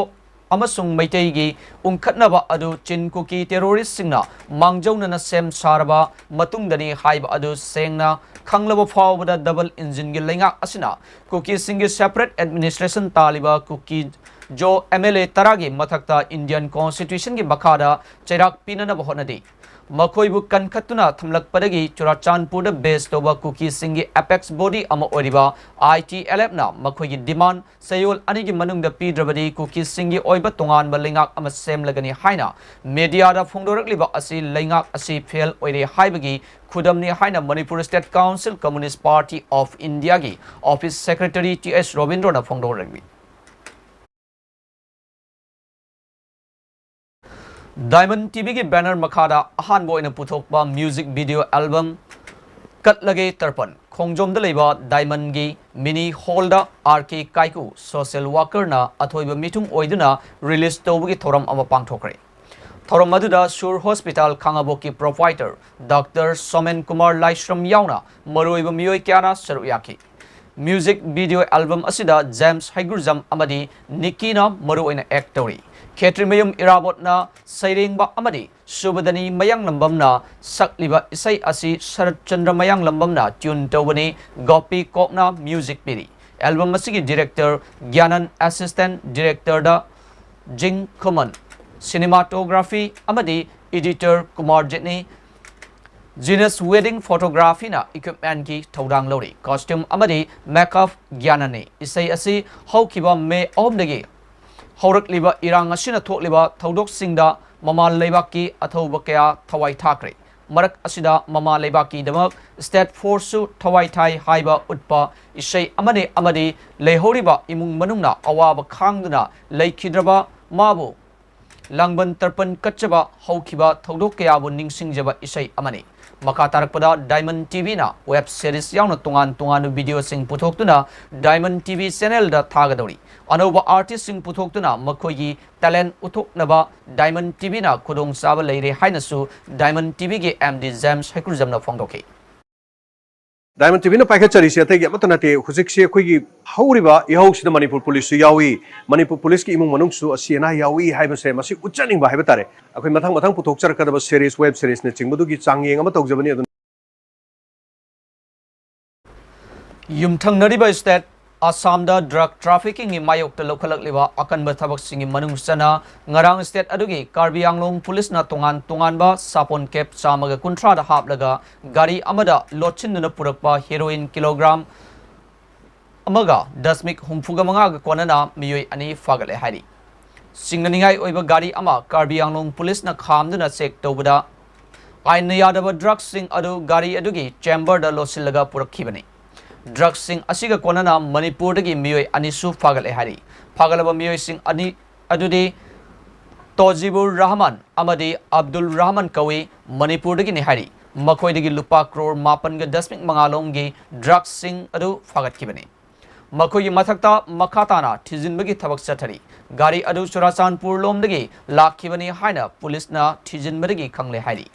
ꯑꯃꯁꯨꯡ ꯃꯩꯇꯩꯒꯤ ꯎꯪꯈꯠꯅꯕ ꯑꯗꯨ ꯆꯤꯟ ꯀꯨꯀꯤ terrorist ꯁꯤꯡꯅ ꯃꯥꯡꯖꯧꯅꯅ ꯁꯦꯝ ꯁꯥꯔꯕ ꯃꯇꯨꯡꯗꯅꯤ ꯍꯥꯏꯕ ꯑꯗꯨ ꯁꯦꯡꯅ ꯈꯪꯂꯕ ꯐꯥꯎꯕꯗ double engine ꯒꯤ ꯂꯩꯉꯥꯛ ꯑꯁꯤꯅ ꯀꯨꯀꯤꯁꯤꯡꯒꯤ separate administration ꯇꯥꯜꯂꯤꯕ Kuki Jo M L A ꯇꯔꯥꯒꯤ ꯃꯊꯛꯇ Indian Constitution ꯒꯤ ꯃꯈꯥꯗ ꯆꯩꯔꯥꯛ ꯄꯤꯅꯅꯕ ꯍꯣꯠꯅꯔꯤ꯫ ꯃꯈꯣꯏꯕꯨ ꯀꯟꯈꯠꯇꯨꯅ ꯊꯝꯂꯛꯄꯗꯒꯤ ꯆꯨꯔꯥꯆꯥꯟꯄꯨꯔꯗ base ꯇꯧꯕ ꯀꯨꯀꯤꯁꯤꯡꯒꯤ apex body ꯑꯃ ꯑꯣꯏꯔꯤꯕ I T L F ꯅ ꯃꯈꯣꯏꯒꯤ demand ꯆꯌꯣꯜ ꯑꯅꯤꯒꯤ ꯃꯅꯨꯡꯗ ꯄꯤꯗ꯭ꯔꯕꯗꯤ ꯀꯨꯀꯤꯁꯤꯡꯒꯤ ꯑꯣꯏꯕ ꯇꯣꯉꯥꯟꯕ ꯂꯩꯉꯥꯛ ꯑꯃ ꯁꯦꯝꯂꯒꯅꯤ ꯍꯥꯏꯅ media ꯗ ꯐꯣꯡꯗꯣꯔꯛꯂꯤꯕ ꯑꯁꯤ ꯂꯩꯉꯥꯛ ꯑꯁꯤ fail ꯑꯣꯏꯔꯦ ꯍꯥꯏꯕꯒꯤ ꯈꯨꯗꯝꯅꯤ ꯍꯥꯏꯅ Manipur State Council Communist Party of India ꯒꯤ Office Secretary T H ꯔꯣꯕꯤꯟꯗ꯭ꯔꯣꯅ ꯐꯣꯡꯗꯣꯔꯛꯂꯤ꯫ Diamond T V ꯒꯤ banner ꯃꯈꯥꯗ ꯑꯍꯥꯟꯕ ꯑꯣꯏꯅ ꯄꯨꯊꯣꯛꯄ music video album ꯀꯠꯂꯒꯦ ꯇꯔꯄꯟ ꯈꯣꯡꯖꯣꯝꯗ ꯂꯩꯕ Diamond ꯒꯤ mini hall ꯗ R K ꯀꯥꯏꯀꯨ social worker ꯅ ꯑꯊꯣꯏꯕ ꯃꯤꯊꯨꯡ ꯑꯣꯏꯗꯨꯅ release ꯇꯧꯕꯒꯤ ꯊꯧꯔꯝ ꯑꯃ ꯄꯥꯡꯊꯣꯛꯈ꯭ꯔꯦ꯫ ꯊꯧꯔꯝ ꯑꯗꯨꯗ ꯁꯨꯔ Hospital ꯈꯥꯉꯕꯣꯛꯀꯤ proprietor Doctor ꯁꯣꯃꯦꯟ ꯀꯨꯃꯥꯔ ꯂꯥꯏꯁ꯭ꯔꯝ ꯌꯥꯎꯅ ꯃꯔꯨꯑꯣꯏꯕ ꯃꯤꯑꯣꯏ ꯀꯌꯥꯅ ꯁꯔꯨꯛ ꯌꯥꯈꯤ꯫ Music video album ꯑꯁꯤꯗ ꯖꯦꯝꯁ ꯍꯩꯒ꯭ꯔꯨꯖꯝ ꯑꯃꯗꯤ ꯅꯤꯛꯀꯤꯅ ꯃꯔꯨꯑꯣꯏꯅ act ꯇꯧꯔꯤ꯫ ꯈꯦꯇ꯭ꯔꯤꯃꯌꯨꯝ ꯏꯔꯥꯕꯣꯠꯅ ꯁꯩꯔꯦꯡꯕ ꯑꯃꯗꯤ ꯁꯨꯕꯗꯅꯤ ꯃꯌꯥꯡꯂꯝꯕꯝꯅ ꯁꯛꯂꯤꯕ ꯏꯁꯩ ꯑꯁꯤ ꯁꯔꯠ ꯆꯟꯗ꯭ꯔ ꯃꯌꯥꯡꯂꯝꯕꯝꯅ tune ꯇꯧꯕꯅꯤ꯫ ꯒꯣꯄꯤ ꯀꯣꯛꯅ music ꯄꯤꯔꯤ꯫ Album ꯑꯁꯤꯒꯤ director ꯒ꯭ꯌꯥꯅꯟ, assistant directorꯗ ꯖꯤꯡ ꯈꯨꯃꯟ, cinematography ꯑꯃꯗꯤ editor ꯀꯨꯃꯥꯔ ꯖꯦꯠꯅꯤ꯫ Genius Wedding Photographyꯅ equipmentꯀꯤ ꯊꯧꯗꯥꯡ ꯂꯧꯔꯤ꯫ Costume ꯑꯃꯗꯤ makeup ꯒ꯭ꯌꯥꯅꯟꯅꯤ꯫ ꯏꯁꯩ ꯑꯁꯤ ꯍꯧꯈꯤꯕ ꯃꯦ ꯑꯍꯨꯝꯗꯒꯤ ꯍꯧꯔꯛꯂꯤꯕ ꯏꯔꯥꯡ ꯑꯁꯤꯅ ꯊꯣꯛꯂꯤꯕ ꯊꯧꯗꯣꯛꯁꯤꯡꯗ ꯃꯃꯥꯟ ꯂꯩꯕꯥꯛꯀꯤ ꯑꯊꯧꯕ ꯀꯌꯥ ꯊꯋꯥꯏ ꯊꯥꯈ꯭ꯔꯦ꯫ ꯃꯔꯛ ꯑꯁꯤꯗ ꯃꯃꯥ ꯂꯩꯕꯥꯛꯀꯤꯗꯃꯛ state forceꯁꯨ ꯊꯋꯥꯏ ꯊꯥꯏ ꯍꯥꯏꯕ ꯎꯠꯄ ꯏꯁꯩ ꯑꯃꯅꯤ ꯑꯃꯗꯤ ꯂꯩꯍꯧꯔꯤꯕ ꯏꯃꯨꯡ ꯃꯅꯨꯡꯅ ꯑꯋꯥꯕ ꯈꯥꯡꯗꯨꯅ ꯂꯩꯈꯤꯗ꯭ꯔꯕ ꯃꯥꯕꯨ ꯂꯥꯡꯕꯟ ꯇꯔꯄꯟ ꯀꯠꯆꯕ ꯍꯧꯈꯤꯕ ꯊꯧꯗꯣꯛ ꯀꯌꯥꯕꯨ ꯅꯤꯡꯁꯤꯡꯖꯕ ꯏꯁꯩ ꯑꯃꯅꯤ꯫ ꯃꯈꯥ ꯇꯥꯔꯛꯄꯗ Diamond TVꯅ web series ꯌꯥꯎꯅ ꯇꯣꯉꯥꯟ ꯇꯣꯉꯥꯟꯕ videoꯁꯤꯡ ꯄꯨꯊꯣꯛꯇꯨꯅ Diamond TV channelꯗ ꯊꯥꯒꯗꯧꯔꯤ꯫ ꯑꯅꯧꯕ artistꯁꯤꯡ ꯄꯨꯊꯣꯛꯇꯨꯅ ꯃꯈꯣꯏꯒꯤ talent ꯎꯠꯊꯣꯛꯅꯕ Diamond TVꯅ ꯈꯨꯗꯣꯡꯆꯥꯕ ꯂꯩꯔꯦ ꯍꯥꯏꯅꯁꯨ Diamond TVꯒꯤ MD ꯖꯦꯝꯁ ꯍꯩꯀ꯭ꯔꯨꯖꯝꯅ ꯐꯣꯡꯗꯣꯛꯈꯤ꯫ Diamond TVꯅ ꯄꯥꯏꯈꯠꯆꯔꯤꯁꯦ ꯑꯇꯩꯒꯤ ꯑꯃꯠꯇ ꯅꯠꯇꯦ꯫ ꯍꯧꯖꯤꯛꯁꯦ ꯑꯩꯈꯣꯏꯒꯤ ꯍꯧꯔꯤꯕ ꯏꯍꯧꯁꯤꯗ ꯃꯅꯤꯄꯨꯔ ꯄꯨꯂꯤꯁꯁꯨ ꯌꯥꯎꯏ, ꯃꯅꯤꯄꯨꯔ ꯄꯨꯂꯤꯁꯀꯤ ꯏꯃꯨꯡ ꯃꯅꯨꯡꯁꯨ ꯑꯁꯤ ꯑꯅꯥ ꯌꯥꯎꯏ ꯍꯥꯏꯕꯁꯦ ꯃꯁꯤ ꯎꯠꯆꯅꯤꯡꯕ ꯍꯥꯏꯕ ꯇꯥꯔꯦ꯫ ꯑꯩꯈꯣꯏ ꯃꯊꯪ ꯃꯊꯪ ꯄꯨꯊꯣꯛꯆꯔꯛꯀꯗꯕ series, web seriesꯅꯆꯤꯡꯕꯗꯨꯒꯤ ꯆꯥꯡꯌꯦꯡ ꯑꯃ ꯇꯧꯖꯕꯅꯤ꯫ ꯑꯗꯨꯅ ꯌꯨꯝꯊꯪꯅꯔꯤꯕ state ꯑꯁꯥꯝꯗ drug traffickingꯒꯤ ꯃꯥꯌꯣꯛꯇ ꯂꯧꯈꯠꯂꯛꯂꯤꯕ ꯑꯀꯟꯕ ꯊꯕꯛꯁꯤꯡꯒꯤ ꯃꯅꯨꯡ ꯆꯟꯅ ꯉꯔꯥꯡ state ꯑꯗꯨꯒꯤ ꯀꯥꯔꯕꯤ ꯑꯪꯂꯣꯡ ꯄꯨꯂꯤꯁꯅ ꯇꯣꯉꯥꯟ ꯇꯣꯉꯥꯟꯕ ꯁꯥꯄꯣꯟ ꯀꯦꯞ ꯆꯥꯝꯃꯒ ꯀꯨꯟꯊ꯭ꯔꯥꯗ ꯍꯥꯞꯂꯒ ꯒꯥꯔꯤ ꯑꯃꯗ ꯂꯣꯠꯁꯤꯟꯗꯨꯅ ꯄꯨꯔꯛꯄ heroin kilogram ꯑꯃꯒ ꯗꯁꯃꯤꯛ ꯍꯨꯝꯐꯨꯒ ꯃꯉꯥꯒ ꯀꯣꯟꯅꯅ ꯃꯤꯑꯣꯏ ꯑꯅꯤ ꯐꯥꯒꯠꯂꯦ ꯍꯥꯏꯔꯤ꯫ ꯆꯤꯡꯅꯅꯤꯡꯉꯥꯏ ꯑꯣꯏꯕ ꯒꯥꯔꯤ ꯑꯃ ꯀꯥꯔꯕꯤ ꯑꯪꯂꯣꯡ ꯄꯨꯂꯤꯁꯅ ꯈꯥꯝꯗꯨꯅ check ꯇꯧꯕꯗ ꯑꯥꯏꯟꯅ ꯌꯥꯗꯕ drugꯁꯤꯡ ꯑꯗꯨ ꯒꯥꯔꯤ ꯑꯗꯨꯒꯤ chamberꯗ ꯂꯣꯠꯁꯤꯜꯂꯒ ꯄꯨꯔꯛꯈꯤꯕꯅꯤ꯫ Drugꯁꯤꯡ ꯑꯁꯤꯒ ꯀꯣꯟꯅꯅ ꯃꯅꯤꯄꯨꯔꯗꯒꯤ ꯃꯤꯑꯣꯏ ꯑꯅꯤꯁꯨ ꯐꯥꯒꯠꯂꯦ ꯍꯥꯏꯔꯤ꯫ ꯐꯥꯒꯠꯂꯕ ꯃꯤꯑꯣꯏꯁꯤꯡ ꯑꯅꯤ ꯑꯗꯨꯗꯤ ꯇꯣꯖꯤꯕꯨꯔ ꯔꯍꯃꯟ ꯑꯃꯗꯤ ꯑꯕꯗꯨꯜ ꯔꯍꯃꯟ ꯀꯧꯏ꯫ ꯃꯅꯤꯄꯨꯔꯗꯒꯤꯅꯤ ꯍꯥꯏꯔꯤ꯫ ꯃꯈꯣꯏꯗꯒꯤ ꯂꯨꯄꯥ ꯀ꯭ꯔꯣꯔ ꯃꯥꯄꯟꯒ ꯗꯁꯃꯤꯛ ꯃꯉꯥ ꯂꯣꯝꯒꯤ drugꯁꯤꯡ ꯑꯗꯨ ꯐꯥꯒꯠꯈꯤꯕꯅꯤ꯫ ꯃꯈꯣꯏꯒꯤ ꯃꯊꯛꯇ ꯃꯈꯥ ꯇꯥꯅ ꯊꯤꯖꯤꯟꯕꯒꯤ ꯊꯕꯛ ꯆꯠꯊꯔꯤ꯫ ꯒꯥꯔꯤ ꯑꯗꯨ ꯆꯨꯔꯥꯆꯥꯟꯄꯨꯔ ꯂꯣꯝꯗꯒꯤ ꯂꯥꯛꯈꯤꯕꯅꯤ ꯍꯥꯏꯅ ꯄꯨꯂꯤꯁꯅ ꯊꯤꯖꯤꯟꯕꯗꯒꯤ ꯈꯪꯂꯦ ꯍꯥꯏꯔꯤ꯫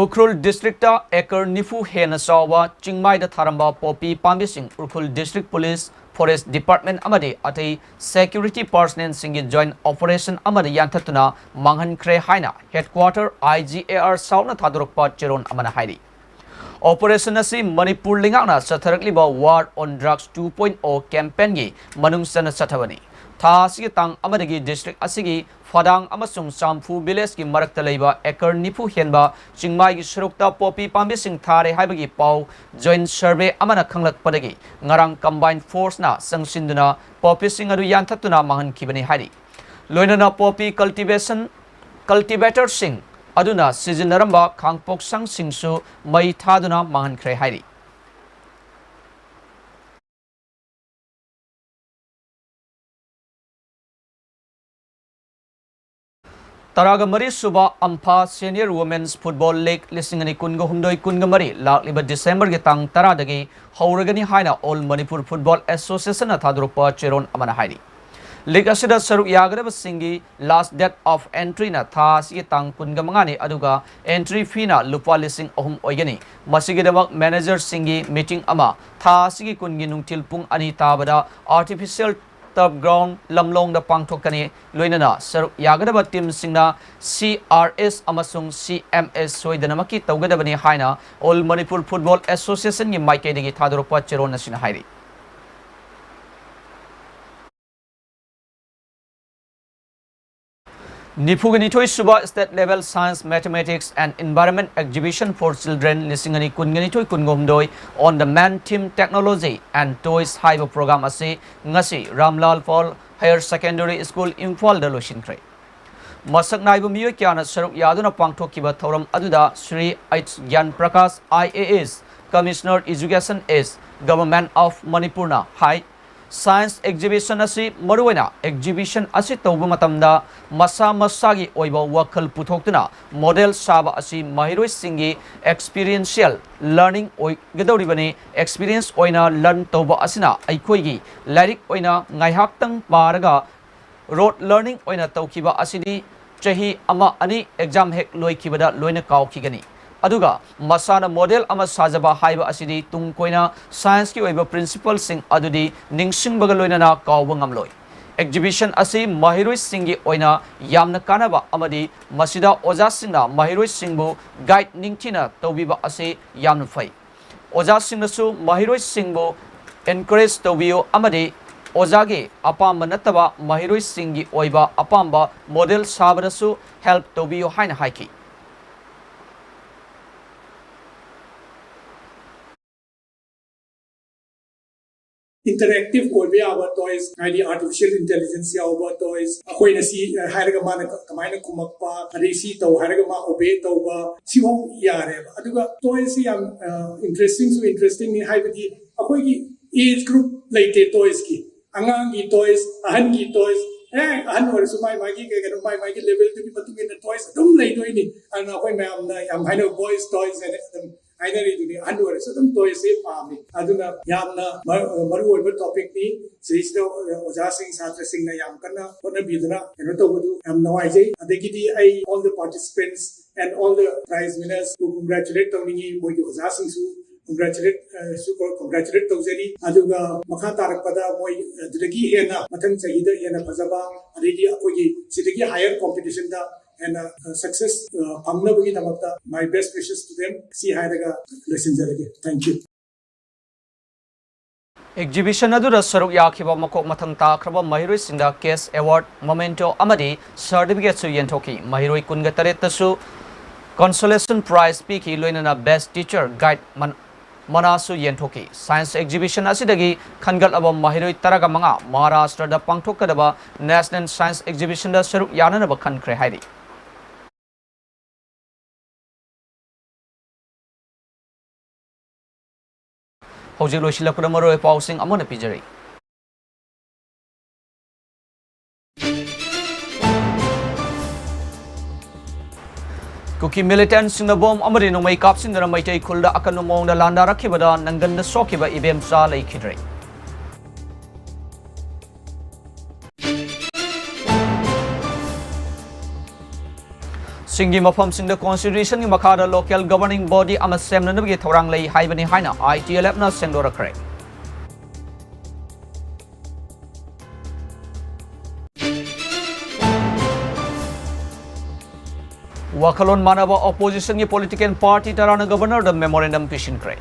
ꯎꯈ꯭ꯔꯨꯜ ꯗꯤꯁꯇ꯭ꯔꯤꯛꯇ ꯑꯦꯀꯔ ꯅꯤꯐꯨ ꯍꯦꯟꯅ ꯆꯥꯎꯕ ꯆꯤꯡꯃꯥꯏꯗ ꯊꯥꯔꯝꯕ ꯄꯣꯄꯤ ꯄꯥꯝꯕꯤꯁꯤꯡ Ukhrul district police, forest department ꯑꯃꯗꯤ ꯑꯇꯩ ꯁꯦꯀ꯭ꯌꯨꯔꯤꯇꯤ ꯄꯥꯔꯁꯅꯦꯜꯁꯤꯡꯒꯤ ꯖꯣꯏꯟꯠ ꯑꯣꯄꯔꯦꯁꯟ ꯑꯃꯗ ꯌꯥꯟꯊꯠꯇꯨꯅ ꯃꯥꯡꯍꯟꯈ꯭ꯔꯦ ꯍꯥꯏꯅ headquarter I G A R ꯁꯥꯎꯠꯅ ꯊꯥꯗꯣꯔꯛꯄ ꯆꯦꯔꯣꯜ ꯑꯃꯅ ꯍꯥꯏꯔꯤ꯫ ꯑꯣꯄꯔꯦꯁꯟ ꯑꯁꯤ ꯃꯅꯤꯄꯨꯔ ꯂꯩꯉꯥꯛꯅ ꯆꯠꯊꯔꯛꯂꯤꯕ War on Drugs two point oh campaign ꯒꯤ ꯃꯅꯨꯡ ꯆꯟꯅ ꯆꯠꯊꯕꯅꯤ꯫ ꯊꯥ ꯑꯁꯤꯒꯤ ꯇꯥꯡ ꯑꯃꯗꯒꯤ ꯗꯤꯁꯇ꯭ꯔꯤꯛ ꯑꯁꯤꯒꯤ ꯐꯗꯥꯡ ꯑꯃꯁꯨꯡ ꯆꯥꯝꯐꯨ ꯚꯤꯂꯦꯖꯀꯤ ꯃꯔꯛꯇ ꯂꯩꯕ ꯑꯦꯀꯔ ꯅꯤꯐꯨ ꯍꯦꯟꯕ ꯆꯤꯡꯃꯥꯏꯒꯤ ꯁꯔꯨꯛꯇ ꯄꯣꯄꯤ ꯄꯥꯝꯕꯤꯁꯤꯡ ꯊꯥꯔꯦ ꯍꯥꯏꯕꯒꯤ ꯄꯥꯎ ꯖꯣꯏꯟꯠ ꯁꯔꯚꯦ ꯑꯃꯅ ꯈꯪꯂꯛꯄꯗꯒꯤ ꯉꯔꯥꯡ ꯀꯝꯕꯥꯏꯟ ꯐꯣꯔꯁꯅ ꯆꯪꯁꯤꯟꯗꯨꯅ ꯄꯣꯄꯤꯁꯤꯡ ꯑꯗꯨ ꯌꯥꯟꯊꯠꯇꯨꯅ ꯃꯥꯡꯍꯟꯈꯤꯕꯅꯤ ꯍꯥꯏꯔꯤ꯫ ꯂꯣꯏꯅꯅ ꯄꯣꯄꯤ ꯀꯜꯇꯤꯚꯦꯁꯟ, ꯀꯜꯇꯤꯚꯦꯇꯔꯁꯤꯡ ꯑꯗꯨꯅ ꯁꯤꯖꯤꯟꯅꯔꯝꯕ ꯈꯥꯡꯄꯣꯛꯁꯪꯁꯤꯡꯁꯨ ꯃꯩ ꯊꯥꯗꯨꯅ ꯃꯥꯡꯍꯟꯈ꯭ꯔꯦ ꯍꯥꯏꯔꯤ꯫ ꯇꯔꯥꯒ ꯃꯔꯤ ꯁꯨꯕ ꯑꯝꯐꯥ ꯁꯦꯅꯤꯌꯔ ꯋꯨꯃꯦꯟꯁ ꯐꯨꯠꯕꯣꯜ ꯂꯤꯒ ꯂꯤꯁꯤꯡ ꯑꯅꯤ ꯀꯨꯟꯒ ꯍꯨꯝꯗꯣꯏ ꯀꯨꯟꯒ ꯃꯔꯤ ꯂꯥꯛꯂꯤꯕ ꯗꯤꯁꯦꯝꯕꯔꯒꯤ ꯇꯥꯡ ꯇꯔꯥꯗꯒꯤ ꯍꯧꯔꯒꯅꯤ ꯍꯥꯏꯅ ꯑꯣꯜ ꯃꯅꯤꯄꯨꯔ ꯐꯨꯠꯕꯣꯜ ꯑꯦꯁꯣꯁꯤꯌꯦꯁꯟꯅ ꯊꯥꯗꯣꯔꯛꯄ ꯆꯦꯔꯣꯜ ꯑꯃꯅ ꯍꯥꯏꯔꯤ꯫ ꯂꯤꯒ ꯑꯁꯤꯗ ꯁꯔꯨꯛ ꯌꯥꯒꯗꯕꯁꯤꯡꯒꯤ ꯂꯥꯁ ꯗꯦꯠ ꯑꯣꯐ ꯑꯦꯟꯇ꯭ꯔꯤꯅ ꯊꯥ ꯑꯁꯤꯒꯤ ꯇꯥꯡ ꯀꯨꯟꯒ ꯃꯉꯥꯅꯤ, ꯑꯗꯨꯒ ꯑꯦꯟꯇ꯭ꯔꯤ ꯐꯤꯅ ꯂꯨꯄꯥ ꯂꯤꯁꯤꯡ ꯑꯍꯨꯝ ꯑꯣꯏꯒꯅꯤ꯫ ꯃꯁꯤꯒꯤꯗꯃꯛ ꯃꯦꯅꯦꯖꯔꯁꯤꯡꯒꯤ ꯃꯤꯇꯤꯡ ꯑꯃ ꯊꯥ ꯑꯁꯤꯒꯤ ꯀꯨꯟꯒꯤ ꯅꯨꯡꯊꯤꯜ ꯄꯨꯡ ꯑꯅꯤ ꯇꯥꯕꯗ ꯑꯥꯔꯇꯤꯐꯤꯁꯤꯌꯦꯜ ꯇꯔꯐ ꯒ꯭ꯔꯥꯎꯟ ꯂꯝꯂꯣꯡꯗ ꯄꯥꯡꯊꯣꯛꯀꯅꯤ꯫ ꯂꯣꯏꯅꯅ ꯁꯔꯨꯛ ꯌꯥꯒꯗꯕ ꯇꯤꯝꯁꯤꯡꯅ ꯁꯤ ꯑꯥꯔ ꯑꯦꯁ ꯑꯃꯁꯨꯡ ꯁꯤ ꯑꯦꯝ ꯑꯦꯁ ꯁꯣꯏꯗꯅꯃꯛꯀꯤ ꯇꯧꯒꯗꯕꯅꯤ ꯍꯥꯏꯅ ꯑꯣꯜ ꯃꯅꯤꯄꯨꯔ ꯐꯨꯠꯕꯣꯜ ꯑꯦꯁꯣꯁꯤꯌꯦꯁꯟꯒꯤ ꯃꯥꯏꯀꯩꯗꯒꯤ ꯊꯥꯗꯣꯔꯛꯄ ꯆꯦꯔꯣꯜ ꯑꯁꯤꯅ ꯍꯥꯏꯔꯤ꯫ ꯅꯤꯐꯨꯒ ꯅꯤꯊꯣꯏ ꯁꯨꯕ State Level Science, Mathematics and Environment Exhibition for Children ꯂꯤꯁꯤꯡ ꯑꯅꯤ ꯀꯨꯟꯒ ꯅꯤꯊꯣꯏ ꯀꯨꯟꯒ ꯍꯨꯝꯗꯣꯏ on the main theme Technology and Toys ꯍꯥꯏꯕ ꯄ꯭ꯔꯣꯒ꯭ꯔꯥꯝ ꯑꯁꯤ ꯉꯁꯤ ꯔꯥꯝꯂꯥꯜ ꯄꯥꯜ ꯍꯥꯌꯔ ꯁꯦꯀꯦꯟꯗꯔꯤ ꯁ꯭ꯀꯨꯜ ꯏꯝꯐꯥꯜꯗ ꯂꯣꯏꯁꯤꯟꯈ꯭ꯔꯦ꯫ ꯃꯁꯛ ꯅꯥꯏꯕ ꯃꯤꯑꯣꯏ ꯀꯌꯥꯅ ꯁꯔꯨꯛ ꯌꯥꯗꯨꯅ ꯄꯥꯡꯊꯣꯛꯈꯤꯕ ꯊꯧꯔꯝ ꯑꯗꯨꯗ Shri H Gyan Prakash, I A S, Commissioner Education, Government of Manipurꯅ ꯍꯥꯏ, ꯁꯥꯏꯟꯁ ꯑꯦꯛꯖꯤꯕꯤꯁꯟ ꯑꯁꯤ ꯃꯔꯨꯑꯣꯏꯅ ꯑꯦꯛꯖꯤꯕꯤꯁꯟ ꯑꯁꯤ ꯇꯧꯕ ꯃꯇꯝꯗ ꯃꯁꯥ ꯃꯁꯥꯒꯤ ꯑꯣꯏꯕ ꯋꯥꯈꯜ ꯄꯨꯊꯣꯛꯇꯨꯅ ꯃꯣꯗꯦꯜ ꯁꯥꯕ ꯑꯁꯤ ꯃꯍꯩꯔꯣꯏꯁꯤꯡꯒꯤ ꯑꯦꯛꯁꯄꯤꯔꯤꯌꯦꯟꯁꯤꯌꯦꯜ ꯂꯔꯅꯤꯡ ꯑꯣꯏꯒꯗꯧꯔꯤꯕꯅꯤ꯫ ꯑꯦꯛꯁꯄꯤꯔꯤꯌꯦꯟꯁ ꯑꯣꯏꯅ ꯂꯔꯟ ꯇꯧꯕ ꯑꯁꯤꯅ ꯑꯩꯈꯣꯏꯒꯤ ꯂꯥꯏꯔꯤꯛ ꯑꯣꯏꯅ ꯉꯥꯏꯍꯥꯛꯇꯪ ꯄꯥꯔꯒ ꯔꯣꯠ ꯂꯔꯅꯤꯡ ꯑꯣꯏꯅ ꯇꯧꯈꯤꯕ ꯑꯁꯤꯗꯤ ꯆꯍꯤ ꯑꯃ ꯑꯅꯤ ꯑꯦꯛꯖꯥꯝ ꯍꯦꯛ ꯂꯣꯏꯈꯤꯕꯗ ꯂꯣꯏꯅ ꯀꯥꯎꯈꯤꯒꯅꯤ꯫ ꯑꯗꯨꯒ ꯃꯁꯥꯅ ꯃꯣꯗꯦꯜ ꯑꯃ ꯁꯥꯖꯕ ꯍꯥꯏꯕ ꯑꯁꯤꯗꯤ ꯇꯨꯡ ꯀꯣꯏꯅ ꯁꯥꯏꯟꯁꯀꯤ ꯑꯣꯏꯕ ꯄ꯭ꯔꯤꯟꯁꯤꯄꯜꯁꯤꯡ ꯑꯗꯨꯗꯤ ꯅꯤꯡꯁꯤꯡꯕꯒ ꯂꯣꯏꯅꯅ ꯀꯥꯎꯕ ꯉꯝꯂꯣꯏ꯫ ꯑꯦꯛꯖꯤꯕꯤꯁꯟ ꯑꯁꯤ ꯃꯍꯩꯔꯣꯏꯁꯤꯡꯒꯤ ꯑꯣꯏꯅ ꯌꯥꯝꯅ ꯀꯥꯟꯅꯕ ꯑꯃꯗꯤ ꯃꯁꯤꯗ ꯑꯣꯖꯥꯁꯤꯡꯅ ꯃꯍꯩꯔꯣꯏꯁꯤꯡꯕꯨ ꯒꯥꯏꯗ ꯅꯤꯡꯊꯤꯅ ꯇꯧꯕꯤꯕ ꯑꯁꯤ ꯌꯥꯝꯅ ꯐꯩ꯫ ꯑꯣꯖꯥꯁꯤꯡꯅꯁꯨ ꯃꯍꯩꯔꯣꯏꯁꯤꯡꯕꯨ ꯑꯦꯟꯀꯔꯦꯖ ꯇꯧꯕꯤꯌꯨ ꯑꯃꯗꯤ ꯑꯣꯖꯥꯒꯤ ꯑꯄꯥꯝꯕ ꯅꯠꯇꯕ ꯃꯍꯩꯔꯣꯏꯁꯤꯡꯒꯤ ꯑꯣꯏꯕ ꯑꯄꯥꯝꯕ ꯃꯣꯗꯦꯜ ꯁꯥꯕꯗꯁꯨ ꯍꯦꯜꯞ ꯇꯧꯕꯤꯌꯨ ꯍꯥꯏꯅ ꯍꯥꯏꯈꯤ꯫ ꯏꯟꯇꯔꯦꯛꯇꯤꯚ ꯑꯣꯏꯕ ꯌꯥꯕ ꯇꯣꯏꯁ, ꯍꯥꯏꯗꯤ ꯑꯥꯔꯇꯤꯐꯤꯁꯤꯌꯦꯜ ꯏꯟꯇꯦꯂꯤꯖꯦꯟꯁ ꯌꯥꯎꯕ ꯇꯣꯏꯁ, ꯑꯩꯈꯣꯏꯅ ꯁꯤ ꯍꯥꯏꯔꯒ ꯃꯥꯅ ꯀꯃꯥꯏꯅ ꯈꯨꯝꯃꯛꯄ, ꯑꯗꯩ ꯁꯤ ꯇꯧ ꯍꯥꯏꯔꯒ ꯃꯥ ꯑꯣꯕꯦ ꯇꯧꯕ, ꯁꯤꯐꯥꯎ ꯌꯥꯔꯦꯕ꯫ ꯑꯗꯨꯒ ꯇꯣꯏꯁꯁꯤ ꯌꯥꯝ ꯏꯟꯇꯔꯦꯁꯇꯤꯡꯁꯨ ꯏꯟꯇꯔꯦꯁꯇꯤꯡꯅꯤ, ꯍꯥꯏꯕꯗꯤ ꯑꯩꯈꯣꯏꯒꯤ ꯑꯦꯖ ꯒ꯭ꯔꯨꯞ ꯂꯩꯇꯦ ꯇꯣꯏꯁꯀꯤ꯫ ꯑꯉꯥꯡꯒꯤ ꯇꯣꯏꯁ, ꯑꯍꯟꯒꯤ ꯇꯣꯏꯁ, ꯑꯦ ꯑꯍꯟ ꯑꯣꯏꯔꯁꯨ ꯃꯥꯏ ꯃꯥꯒꯤ ꯀꯩ ꯀꯩꯅꯣ ꯃꯥꯏ ꯃꯥꯒꯤ ꯂꯦꯚꯦꯜꯗꯨꯒꯤ ꯃꯇꯨꯡ ꯏꯟꯅ ꯇꯣꯏꯁ ꯑꯗꯨꯝ ꯂꯩꯗꯣꯏꯅꯤ꯫ ꯑꯗꯨꯅ ꯑꯩꯈꯣꯏ ꯃꯌꯥꯝꯅ ꯌꯥꯝ ꯍꯥꯏꯅ ꯕꯣꯏꯁ ꯇꯣꯏꯁ ꯍꯥꯏꯅ ꯑꯗꯨꯝ ꯍꯥꯏꯅꯔꯤꯗꯨꯅꯤ꯫ ꯑꯍꯟ ꯑꯣꯏꯔꯁꯨ ꯑꯗꯨꯝ ꯇꯣꯏꯁꯁꯤ ꯄꯥꯝꯃꯤ꯫ ꯑꯗꯨꯅ ꯌꯥꯝꯅ ꯃꯔꯨ ꯑꯣꯏꯕ ꯇꯣꯄꯤꯛꯅꯤ꯫ ꯁꯤꯗꯩꯁꯤꯗ ꯑꯣꯖꯥꯁꯤꯡ ꯁꯥꯇ꯭ꯔꯁꯤꯡꯅ ꯌꯥꯝ ꯀꯟꯅ ꯍꯣꯠꯅꯕꯤꯗꯅ ꯀꯩꯅꯣ ꯇꯧꯕꯗꯨ ꯌꯥꯝ ꯅꯨꯡꯉꯥꯏꯖꯩ꯫ ꯑꯗꯒꯤꯗꯤ ꯑꯩ all the participants and all the prize winners ꯕꯨ congratulate ꯇꯧꯅꯤꯡꯉꯤ꯫ ꯃꯣꯏꯒꯤ ꯑꯣꯖꯥꯁꯤꯡꯁꯨ congratulate ꯁꯨ congratulate ꯇꯧꯖꯔꯤ꯫ ꯑꯗꯨꯒ ꯃꯈꯥ ꯇꯥꯔꯛꯄꯗ ꯃꯣꯏ ꯑꯗꯨꯗꯒꯤ ꯍꯦꯟꯅ ꯃꯊꯪ ꯆꯍꯤꯗ ꯍꯦꯟꯅ ꯐꯖꯕ, ꯑꯗꯩꯗꯤ ꯑꯩꯈꯣꯏꯒꯤ ꯁꯤꯗꯒꯤ higher competition ꯗ ꯍꯦꯟꯅ success ꯐꯪꯅꯕꯒꯤꯗꯃꯛꯇ my best wishes to them ꯁꯤ ꯍꯥꯏꯔꯒ ꯂꯣꯏꯁꯤꯟꯖꯔꯒꯦ꯫ Thank you. ꯑꯦꯛꯖꯤꯕꯤꯁꯟ ꯑꯗꯨꯗ ꯁꯔꯨꯛ ꯌꯥꯈꯤꯕ ꯃꯀꯣꯛ ꯃꯊꯪ ꯇꯥꯈ꯭ꯔꯕ ꯃꯍꯩꯔꯣꯏꯁꯤꯡꯗ ꯀꯦꯁ ꯑꯦꯋꯥꯔꯗ, ꯃꯣꯃꯦꯟꯇꯣ ꯑꯃꯗꯤ ꯁꯥꯔꯇꯤꯐꯤꯀꯦꯠꯁꯨ ꯌꯦꯟꯊꯣꯛꯈꯤ꯫ ꯃꯍꯩꯔꯣꯏ ꯀꯨꯟꯒ ꯇꯔꯦꯠꯇꯁꯨ ꯀꯟꯁꯣꯂꯦꯁꯟ ꯄ꯭ꯔꯥꯏꯖ ꯄꯤꯈꯤ, ꯂꯣꯏꯅꯅ ꯕꯦꯁ ꯇꯤꯆꯔ ꯒꯥꯏꯗ ꯃꯅꯥꯁꯨ ꯌꯦꯟꯊꯣꯛꯈꯤ꯫ ꯁꯥꯏꯟꯁ ꯑꯦꯛꯖꯤꯕꯤꯁꯟ ꯑꯁꯤꯗꯒꯤ ꯈꯟꯒꯠꯂꯕ ꯃꯍꯩꯔꯣꯏ ꯇꯔꯥꯒ ꯃꯉꯥ ꯃꯍꯥꯔꯥꯁꯇ꯭ꯔꯗ ꯄꯥꯡꯊꯣꯛꯀꯗꯕ ꯅꯦꯁꯅꯦꯜ ꯁꯥꯏꯟꯁ ꯑꯦꯛꯖꯤꯕꯤꯁꯟꯗ ꯁꯔꯨꯛ ꯌꯥꯅꯅꯕ ꯈꯟꯈ꯭ꯔꯦ ꯍꯥꯏꯔꯤ꯫ ꯍꯧꯖꯤꯛ ꯂꯣꯏꯁꯤꯜꯂꯛꯄꯗ ꯃꯔꯨꯑꯣꯏꯕ ꯄꯥꯎꯁꯤꯡ ꯑꯃꯨꯛ ꯍꯟꯅ ꯄꯤꯖꯔꯤ꯫ ꯀꯨꯀꯤ ꯃꯤꯂꯤꯇꯦꯟꯠꯁꯤꯡꯅ ꯕꯣꯝ ꯑꯃꯗꯤ ꯅꯣꯡꯃꯩ ꯀꯥꯞꯁꯤꯟꯗꯨꯅ ꯃꯩꯇꯩ ꯈꯨꯜꯗ ꯑꯀꯟꯕ ꯃꯑꯣꯡꯗ ꯂꯥꯟꯗꯥꯔꯛꯈꯤꯕꯗ ꯅꯪꯒꯟꯗ ꯁꯣꯛꯈꯤꯕ ꯏꯕꯦꯝꯆꯥ ꯂꯩꯈꯤꯗ꯭ꯔꯦ꯫ ꯁꯤꯡꯒꯤ ꯃꯐꯝꯁꯤꯡꯗ constitution ꯒꯤ ꯃꯈꯥꯗ local governing body ꯑꯃ ꯁꯦꯝꯅꯅꯕꯒꯤ ꯊꯧꯔꯥꯡ ꯂꯩ ꯍꯥꯏꯕꯅꯤ ꯍꯥꯏꯅ I T L F ꯅ ꯁꯦꯡꯗꯣꯔꯛꯈ꯭ꯔꯦ꯫ ꯋꯥꯈꯜꯂꯣꯟ ꯃꯥꯟꯅꯕ opposition ꯒꯤ political party ꯇꯔꯥꯅ Governor ꯗ memorandum ꯄꯤꯁꯤꯟꯈ꯭ꯔꯦ꯫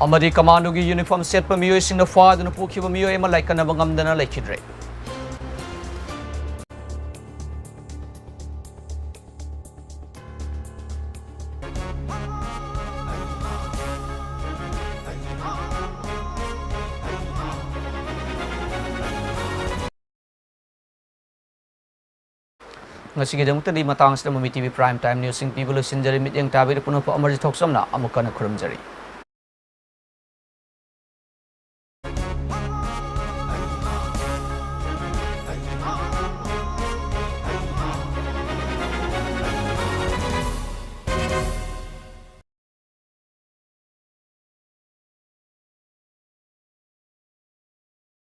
ꯑꯃꯗꯤ commando ꯒꯤ uniform ꯁꯦꯠꯄ ꯃꯤꯑꯣꯏꯁꯤꯡꯅ ꯐꯥꯗꯨꯅ ꯄꯨꯈꯤꯕ ꯃꯤꯑꯣꯏ ꯑꯃ ꯂꯥꯏꯀꯠꯅꯕ ꯉꯝꯗꯅ ꯂꯩꯈꯤꯗ꯭ꯔꯦ꯫ ꯉꯁꯤꯒꯤꯗꯃꯛꯇꯗꯤ ꯃꯇꯥꯡꯁꯤꯗ ꯃꯃꯤ T V Prime Time News ꯁꯤꯡ ꯄꯤꯕ ꯂꯣꯏꯁꯤꯟꯖꯔꯦ꯫ ꯃꯤꯠꯌꯦꯡ ꯇꯥꯕꯤꯔꯤꯕ ꯄꯨꯝꯅꯃꯛꯄꯨ ꯑꯃꯔꯖꯤꯠ ꯊꯣꯛꯆꯝꯅ ꯑꯃꯨꯛ ꯍꯟꯅ ꯈꯨꯔꯨꯝꯖꯔꯤ꯫